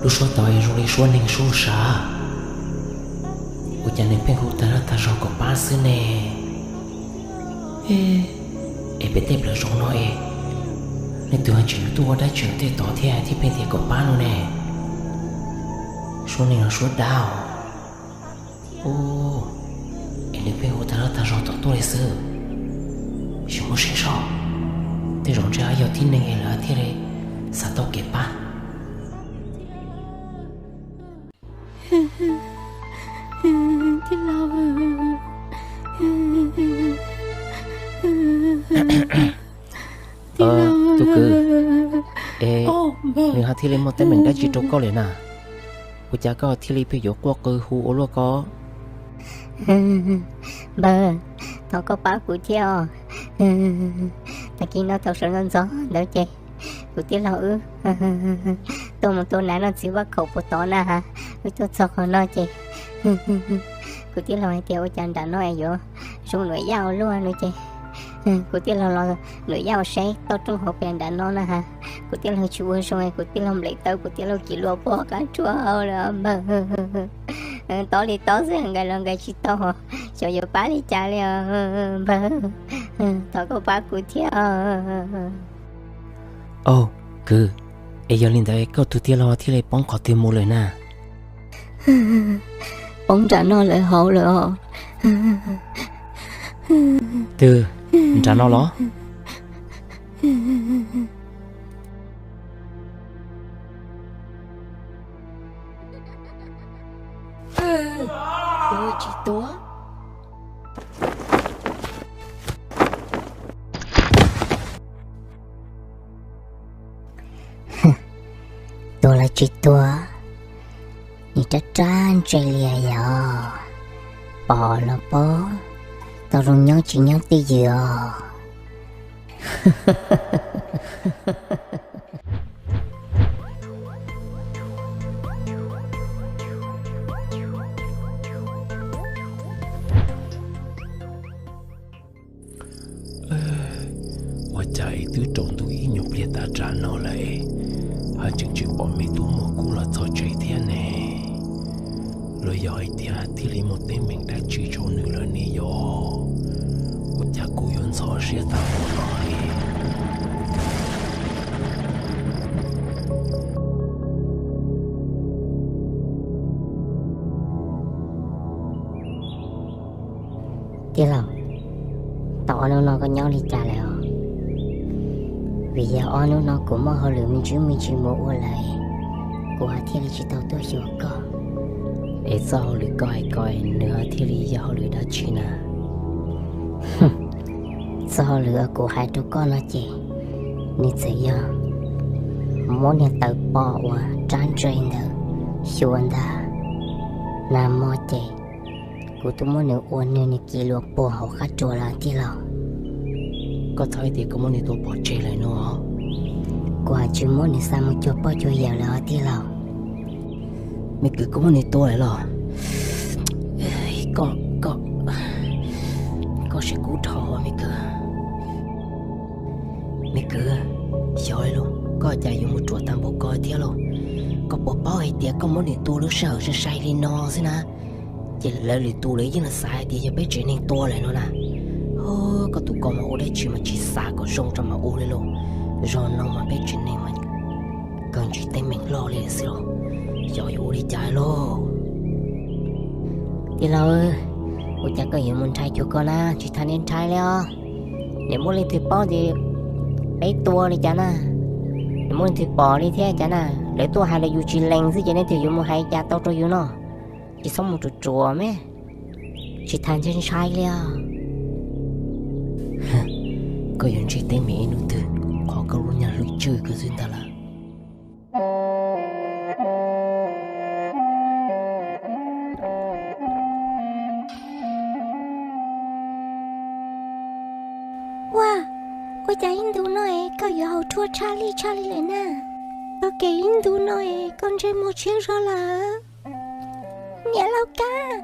Lub suab tod es zoo li suab neeg suab sav, ua cas nws pheej hu tag zaj tag zog kom pab xwb ne? Es pem tej plawv zoov no es, nej twb ho tseem tuaj ua dab tsi tej tod thiab thiaj pheej tias kom pab no ne? Suab neeg los suab dab os. Ub, es nws pheej hu tag zaj tag zog tom tuaj li xwb. Sim mus saib seb, tej zaum ntshe yog tib neeg es lawv thiaj li xav tau kev pab. Tij laug, tij laug, tus kwv, es nws ho thiaj li muaj teeb meem dab tsi rau koj lawm na? Ua cas koj thiaj li pheej yuav quaj qw hu ua luaj ko? Npawg, thov koj pab kuv thiab os. Tag kis no thaum sawv ntxov ntxov ntawd ces kuv tij laug wb tuaj mus tua nas noj txiv vaj khaum puag tod na has, wb tuaj txog qhov no ces kuv tij laug hais tias ua cas nram no es yuav zoo nuam yaj ua luaj no ces kuv tij laug los nuam yaj ua seb toj roob hauv pes nram no na has, kuv tij laug tsis ua zoo es kuv tij laug nplem taw kuv tij laug kiv luas puag qab tsua hauv lawm npawg. Tob li tob xwb, nkais los nkais tsis tau, xyov yuav pab li cas li os npawg. Thov koj pab kuv thiab. Au, kwv, es yog li ntawd koj tus tij laug thiaj li poob qhov twg mus lawm na? Poob nram no lawm hauv lawm os. Twg, nram no los? Tsis tuag. Tuag los tsis tuag, nim rab rab ntsej liag yog pom los paub tau zoo nyob tsis nyob twj ywm os. Ua cas es twb tsaus ntuj ib nyuag pliag tag nrho no lawm, ho tseem tsis pom me tub muaj kub los txog tsev thiab ne? Los yog hais tias thiaj li muaj teeb meem dab tsi rau nws lawm ne yog? Ua cas kuv yuav ntxhov siab tag npaum no li? Tij laug, tau ob hnub no koj nyob li cas lawm os? Vim yog ob hnub no kuv muaj hauj lwm me ntsis me ntsis mus ua lawm, kuv ho thiaj li tsis tau tuaj xyuas koj. Es txoj hauj lwm koj hais ko nws ho thiaj li yog hauj lwm dab tsi na? Txoj hauj lwm uas kuv hais rau koj no ces nws txawm yog muab niag taws pom uas rab ntsej ntawd xyuas ntag. Nag hmo ces kuv twb muab nws ua nws nws kiv luas puag hauv qab tsua lawm tij laug. Koj txhob hais tias koj muab nws tua pov tseg lawm no. Kuv hais tsis muab nws xa mus cuag pog cuag yawm lawm os tij laug. Me kwv, koj muab nws tua lawm los? Koj, koj, koj siab kub dhau me kwv. Me kwv, xyov li lauj, koj cas yuav mus ruam tag npaum ko thiab lauj? Koj puas paub hais tias koj muab nws tua lub sij hawm sai sai li no xwb na, ces lawv lwm tus lawv yeej los xav hais tias yog peb tsev neeg tua lawm no na. Koj tus ko mas ua dab tsi mas tsis xav kom zoo rau mas ua li lauj. Zaum no mas peb tsev neeg mas kawg ntsib teeb meem loj li xwb lauj. Xyov yuav ua li cas lauj. Tij laug, ua cas koj yuav mus ntshai cuag ko na, tsis tas niaj ntshai li os. Nws muaj leej twg paub tias peb tua li cas na, nws muaj leej twg pom li thiab cas na. Lawv tuaj hais los yus tsis lees xwb ces leej twg yuav mus hais cas tau rau yus no. Tsis txhob mus ruam ruam me, tsis tas ntshai ntshai li os. Koj yuav ntsib teeb meem ib hnub twg qhov koj lub nyuag hlwb tswj kawg xwb ntag lawm. Ua, ua cas ib ntus no es koj yuav haus rhuaj tshaj li tshaj li lawm na? Tau kev ib ntus no es koj ntsej muag tshiab zog lawm. Niam laus Kab,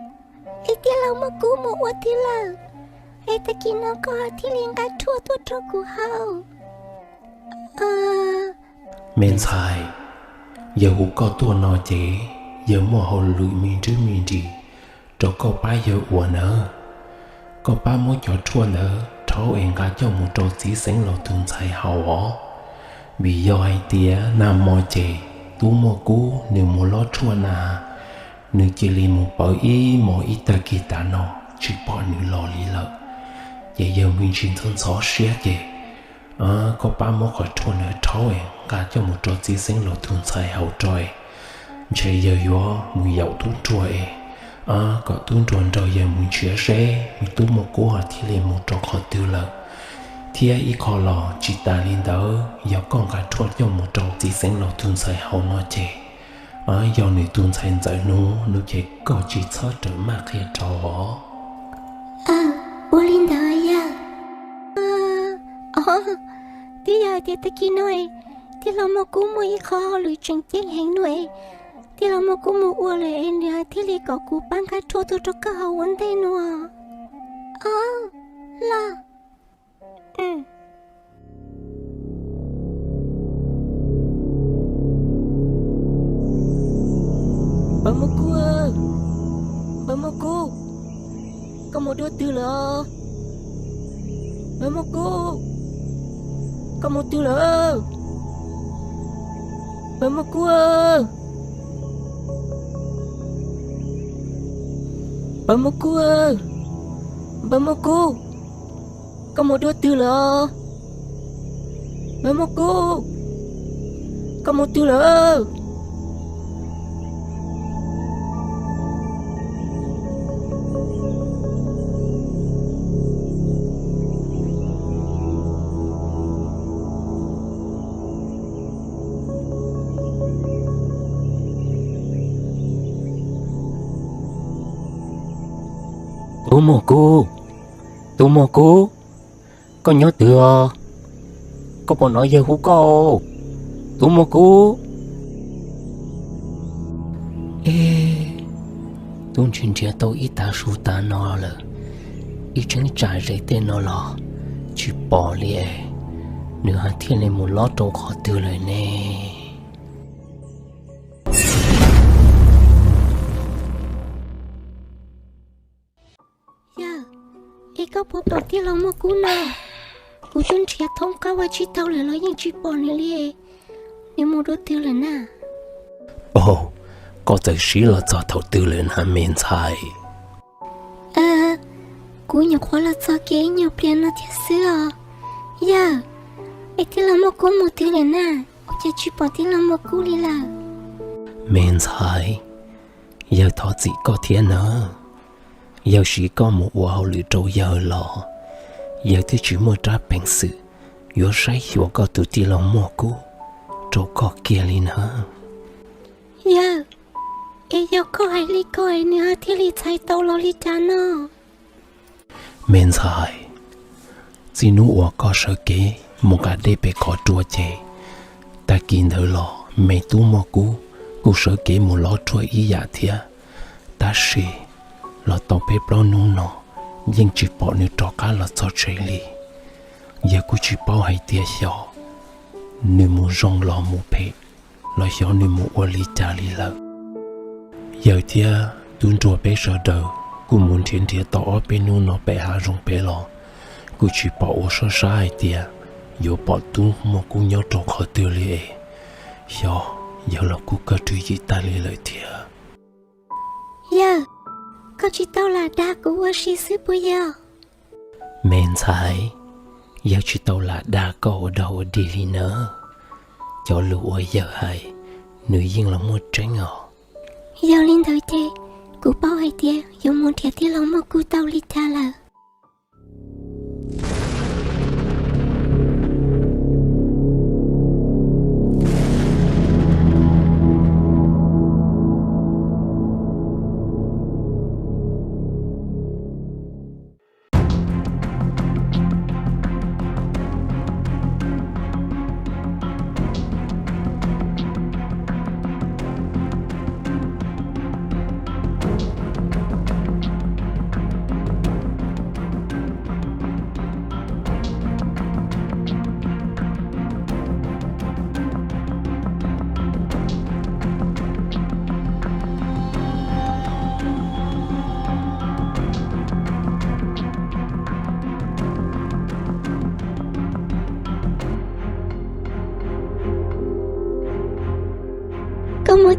es tij laug muaj kub mus ua twg lawm, es tag kis no koj thiaj li nqa rhuaj tuaj rau kuv haus? Me ntxhais, Yawg hu koj tuaj no ces yawg muaj hauj lwm me ntsis me ntsis rau koj pab yawg ua nawb. Koj pab muab cov tshuaj ntawd rhaub es nqa coj mus rau txiv xeev laus tus ntxhais haus os. Vim yog hais tias nag hmo ces tub Muaj Kub nws mus lob tshuaj na, nws cia li mus pawv ib hmos ib tag kis tas no tsis pom nws los li lawm. Ces yawg me ntsis ntxhov ntxhov siab ces koj pab muab qhov tshuaj ntawd rhaub es nqa coj mus rau txiv xeev laus tus ntxhais haus rau es ntshe yawg yuav mus yaum tub Nruas es kom tub Nruas nrog yawg mus nrhiav seb me tub Muaj Kub ho thiaj li mus rau qhov twg lawm, thiab ib qho los tsis tas li ntawd yog koj nqa tshuaj coj mus rau txiv xeev laus tus ntxhais haus no ces yog nws tus ntxhais ntxawm hnov no ces koj tsis txhob rawm maj qhia rau os. Ua li ntawd yawg. Twb yog hais tias tag kis no tij laug Muaj Kub muaj ib qho hauj lwm tseem ceeb heev no es tij laug Muaj Kub mus ua lawm es nws thiaj li kom kuv pab nqa tshuaj tuaj rau koj haus ua ntej no. Os, los. Npawg Muaj Kub, npawg Muaj Kub, koj mus dua twg lawm os? Npawg Muaj Kub, koj mus twg lawm? Npawg Muaj Kub, npawg Muaj Kub, npawg Muaj Kub, koj mus dua twg lawm os? Npawg Muaj Kub, koj mus twg lawm? Tub Muaj Kub, tub Muaj Kub, koj nyob twg os? Koj puas hnov yawg hu koj? Tub Muaj Kub. E, tub nrhiav nrhiav tau ib tag su tag no lawm, ib cheeb tsam ze tej no los tsis pom li es nws ho thiaj li mus lob rau qhov twg lawm ne? Yawg, es koj puas pom tij laug Muaj Kub no? Kuv twb nrhiav thoob qab vaj tsib taug lawm los yeej tsis pom nws li. Nws mus dua twg lawm na? Au, koj txawm siv los txog thaum twg lawm na me ntxhais? Kuv nyuam qhuav los txog kev ib nyuag pliag no thiab xwb os. Yawg, es tij laug Muaj Kub mus twg lawm na? Ua cas tsis pom tij laug Muaj Kub li lawm? Me ntxhais, yawg thov txim koj thiab nawb. Yawg siv koj mus ua hauj lwm rau yawg los yawg twb tsis muaj rab peev xwm yuav saib xyuas koj tus tij laug Muaj Kub rau koj kiag li nawb. Yawg, es yog koj hais li ko es nws ho thiaj li txhais tau los li cas no? Me ntxhais, txij hnub uas koj sawv kev mus nqa dej pem qhov rua ces tag kis ntawd los me tub Muaj Kub kuj sawv kev mus lob tshuaj ib yam thiab. Tab sis los tau peb plaub hnub no yeej tsis pom nws rov qab los txog tsev li. Yawg kuj tsis paub hais tias xyov nws mus zoo los mus phem los xyov nws mus ua li cas li lawm. Yawg thiab tub Nruas peb sawv daws kuj mus nrhiav nrhiav tau ob peb hnub no pem hav zoov pem los kuj tsis pom ua sab sab hais tias yuav pom tub Muaj Kub nyob rau qhov twg li es xyov yawg los kuj kawg twb yim tag li lawm thiab. Yawg, koj tsis tau lam dag kuv ua si xwb puas yog? Me ntxhais, yawg tsis tau lam dag koj ua dog ua dig li nawb. Cov lus uas yawg hais, nws yeej los muaj tseeb os. Yog li ntawd ces kuv paub hais tias yuav mus nrhiav tij laug Muaj Kub tau li cas lawm.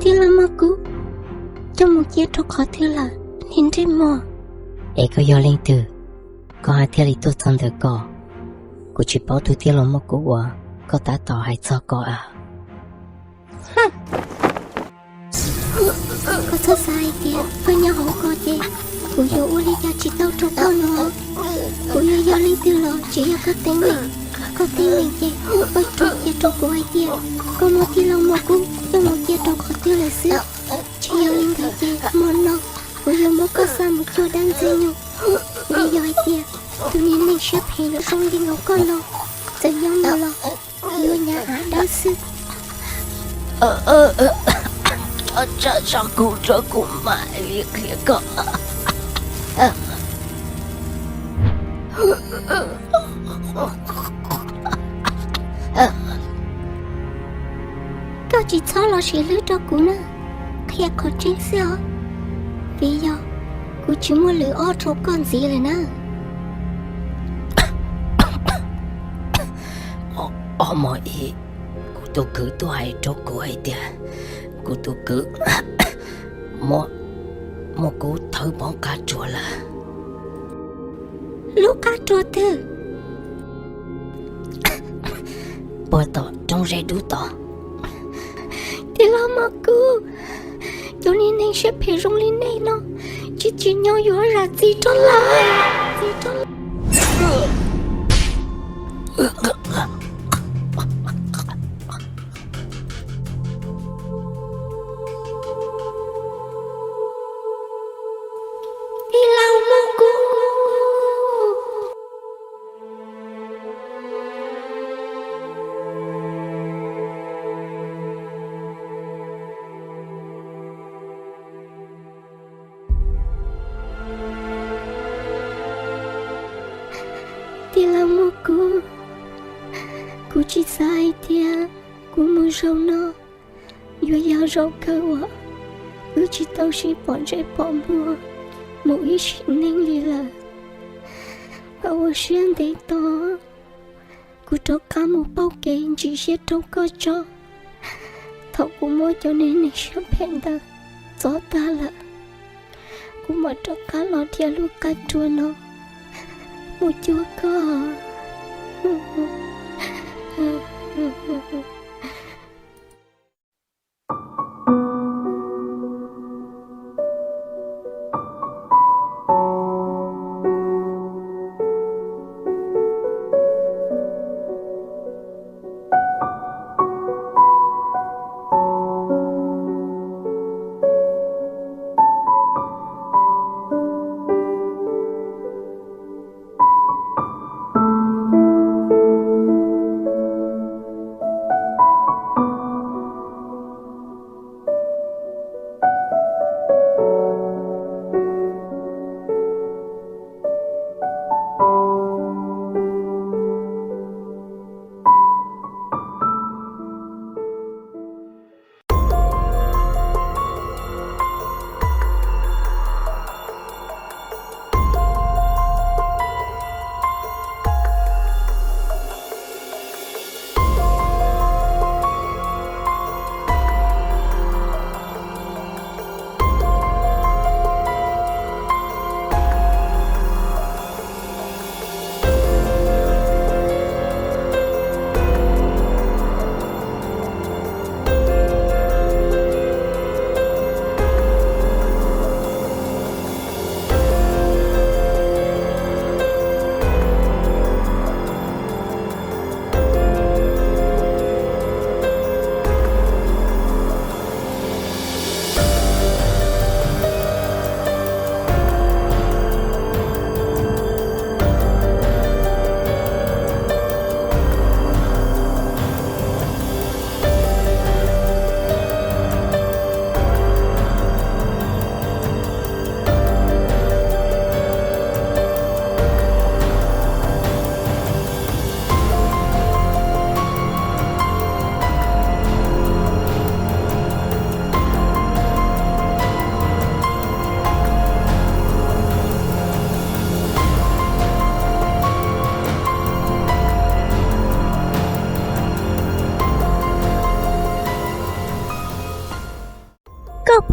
Tij laug Moj Kub, coj mus cia rau qhov twg lawm niag ntsej muag? Es koj yog leej twg, koj ho thiaj li tuaj txog ntawm ko? Kuv tsis paub tus tij laug Moj Kub uas koj tab tom hais txog ko a. Koj txhob xav hais tias koj nyob hauv ko ces kuv yuav ua li cas tsis tau rau koj no. Kuv yuav yog leej twg los tsis yog koj teeb meem. Koj teeb meem ces koj rub cia rau kuv hais tias koj muab tij laug Moj Kub coj mus cia rau qhov twg lawm xwb. Tsis yog li ntawd ces hmo no kuv yuav muab koj xa mus cuag dab ntxwg nyoog. Vim yog hais tias tus niag neeg siab phem zoo li nkaus koj no txawm nyob mus los yuav hnyav av dawb xwb. Tso kuv, tso kuv mam li qhia koj. Koj tsis txhob los sim hlub rau kuv na, qhia qhov tseeb xwb os, vim yog kuv tsis muaj lwm ob rau koj ntxiv lawm na. Ob hmos ib, kuv tus kwv tuaj hais rau kuv hais tias kuv tus kwv muab Moj Kub thawb pov qab rua lawm. Lub qab rua twg? Puag tom roob zeb dub tod. Tij laug Moj Kub, cov niag neeg siab phem zoo li nej no tsis tsim nyog yuav zam txim rau lawv. Tij laug Moj Kub. Tij laug Moj Kub, kuv tsis xav hais tias kuv mus zaum no yuav yog zaum kawg uas wb tsis tau sib pom ntsej pom muag mus ib sim neej li lawm. Koj ua siab ntev tos, kuv rov qab mus pauj kev ntsim siab rau koj tso. Thaum kuv muab cov niag neeg siab phem ntawd txov tag lawm, kuv mam rov qab los dhia lub qab rua no mus cuag koj.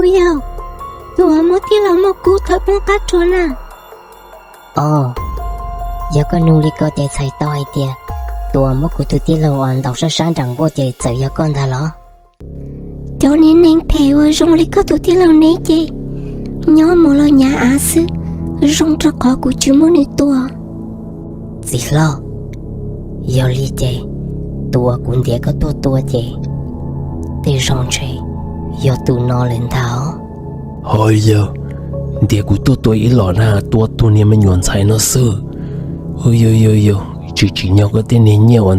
Puas yog tus uas muab tij laug muaj kub thawb poob qab rhuav na? Os, yog koj nug li ko ces txhais tau hais tias tus uas muab kuv tus tij laug uas ntaus sab sab nram nkuaj ces txawm yog koj ntag los? Cov niag neeg phem uas zoo li koj tus tij laug neb ces nyob mus los nyav av xwb, zoo rau qhov kuv tsis muab nws tua. Txiv hlob, yog li ces tus uas kuv ntiav koj tuaj tua ces tej zaum ntshe yog tus no lawm ntag os. Ho yog, ntiav kuv tuaj tua ib los na, tua tus niag me nyuam ntxhais no xwb. Yog yog yog, tsis tsim nyog koj tej niag nyiaj uas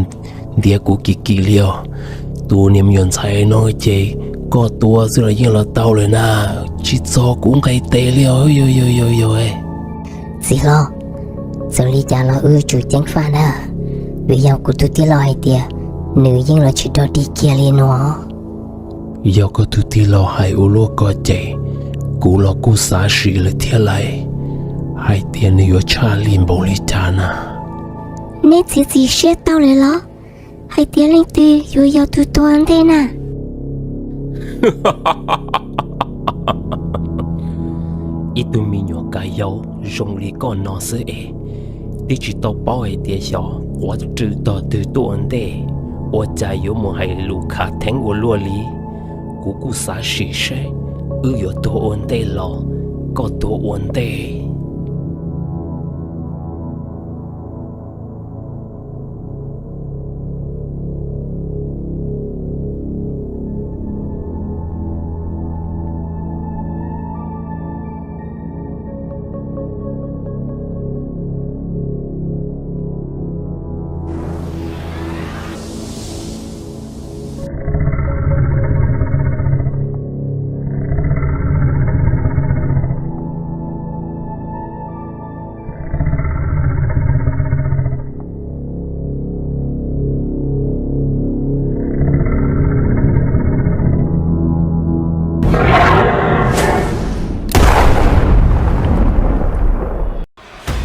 ntiav kuv kim kim li os. Tus niag me nyuam ntxhais no ces koj tua xwb los yeej los tau lawm na, tsis txog kuv nqis tes li os. Yog yog yog yog. Txiv hlob, txawm li cas los wb yuav tsum ceev faj na, vim yog kuv tus tij laug hais tias nws yeej los tsis rog dig kiag li no. Yog koj tus tij laug hais ua luaj ko ces kuv los kuj xav sim lawm thiab lauj, hais tias nws yuav tshaj li npaum li cas na. Neb txiav txim siab tau lawm los hais tias leej twg yuav yog tus tuag ua ntej na? Ib tug me nyuam kav yau zoo li koj no xwb es twb tsis tau paub hais tias xyov quav rwg tog twg tuaj ua ntej, ua cas yuav mus hais lus khav theeb ua luaj li. Kuv kuj xav sim seb wb yuav tuag ua ntej los koj tuag ua ntej.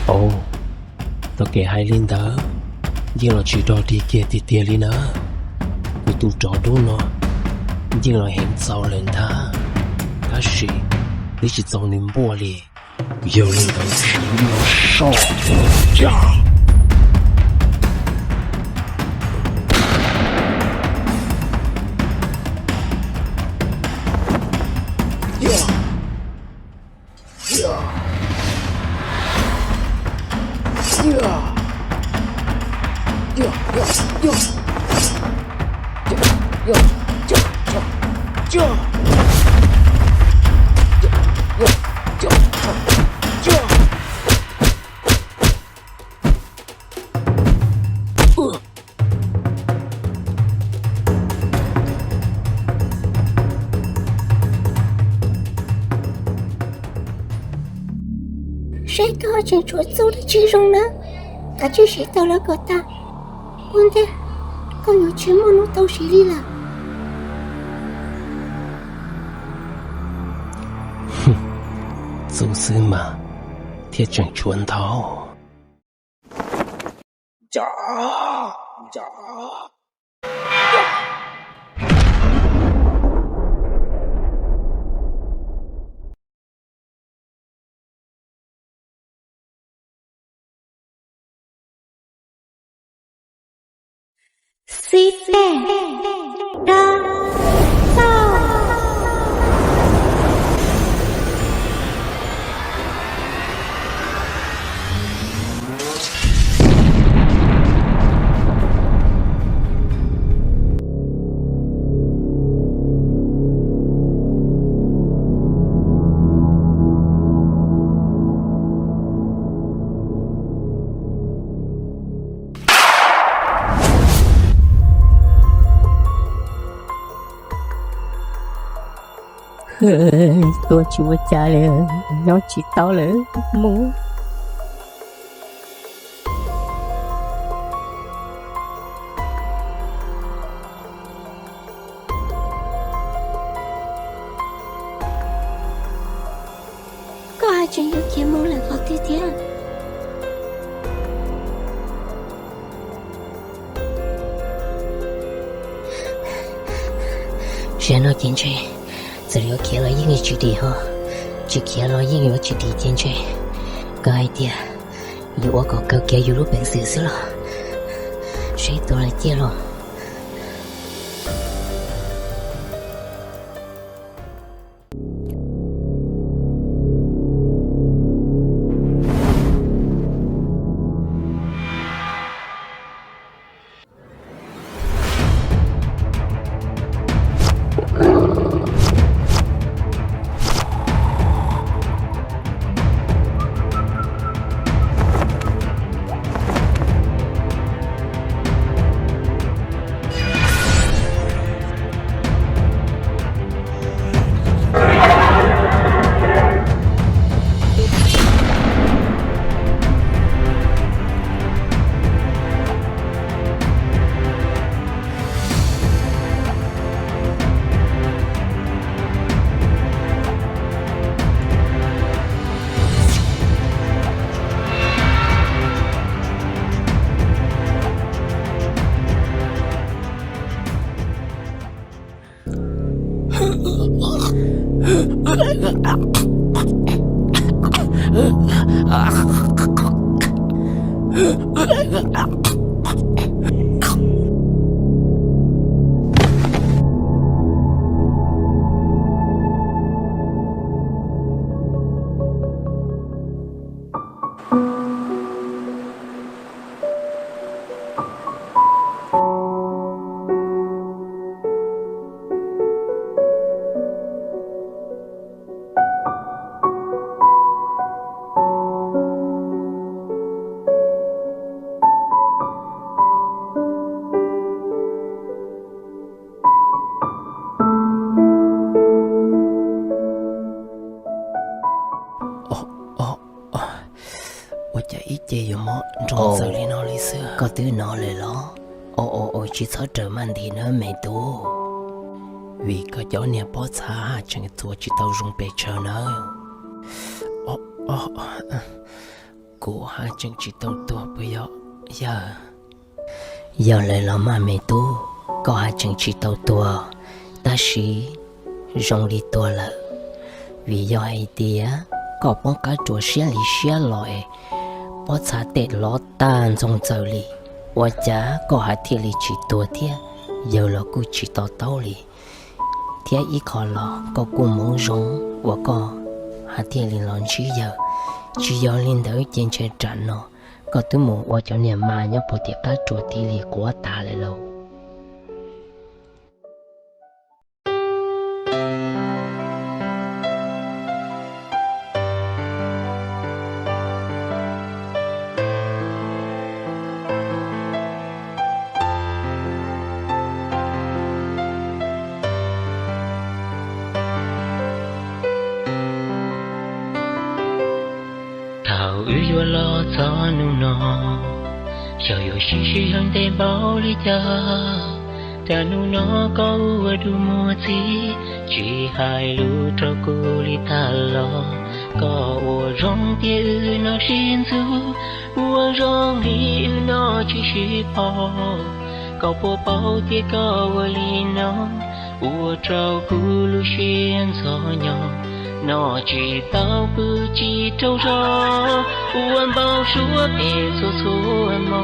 Au, tau kev hais li ntawd, yeej los tsis rog dig kiag tiag tiag li na. Kuv tus tsov dub no yeej los heev txaus lawm ntag, tab sis twb tsis txaus nws npuaj li. Yog li ntawd tsis los soj. Saib koj tseem tshuav txuj dab tsi zoo na, kav tsij siv tau lawv kom tag, ua ntej koj yuav tsis muaj hnub tau siv li lawm. Txuj xwb mas thiaj tseem tshuav ntau. Xib peb, rov txog. Tuaj tsis ua cas li, nyob tsis tau lawm, mus. Koj hais tseem yuav khiav mus lawm qhov twg thiab? Zaum no ces ntshe txoj Txawm yuav khiav los yeej yuav tsis dim ho, tsis khiav los yeej yuav tsis dim ces ntshe koj hais tias yuav ua kom kaw kiag yus lub peev xwm xwb los, seb tuag lawm ciaj los. Ua cas ib ce yuav mob nroo txawv li no li xwb? Koj twb hnov lawm los? Ua ua ua, tsis txhob raws maj nti nawb me tub, vim koj cov niag pob txha haj tseem txuas tsis tau zoo pes tsawg nawb. Kuv haj tseem tsis tau tuag puas yog yawg? Yog lawm los mas me tub, koj haj tseem tsis tau tuag, tab sis zoo li tuag lawm, vim yog hais tias koj poob qab rua siab li siab los es pob txha tej lov tag ntxoog txawv li, ua cas koj haj thiaj li tsis tuag thiab, yawg los kuj tsis to taub li, thiab ib qho los koj kuj hmoov zoo uas koj haj thiaj li los ntsib yawg. Tsis yog li ntawd ces ntshe tam no koj twb mus ua cov niag ma nyob puag tim qab rua tig li quav tas lawm lauj. Thaum wb yuav los txog hnub no, xyov yuav sib sib heev ntev npaum li cas. Cas hnub no koj ua dua muag txij, tsis hais lus rau kuv li tag los. Koj ua zoo tias wb no sib ntxub, ua zoo li wb no tsis sib paub. Koj puas paub tias koj ua li no ua rau kuv lub siab ntxhov nyo, no tsis tau pw tsis rau zog, ua npau suav phem txhua txhua hmo.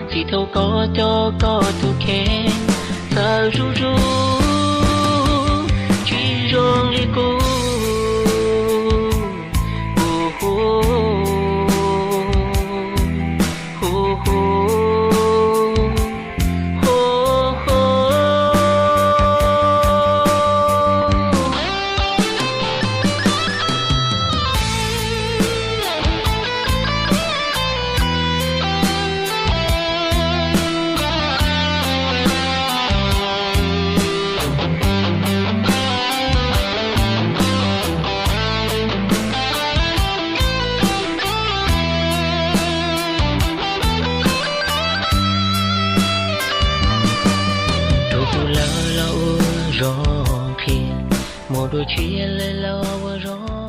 Txij thaum koj coj koj tus kheej txawm zuj zus, tsis zoo li kuv. Hu hu, hu hu, hu hu. Rau kuv lawv los ua zoo qhia, muaj dua tshiab lawv los ua zoo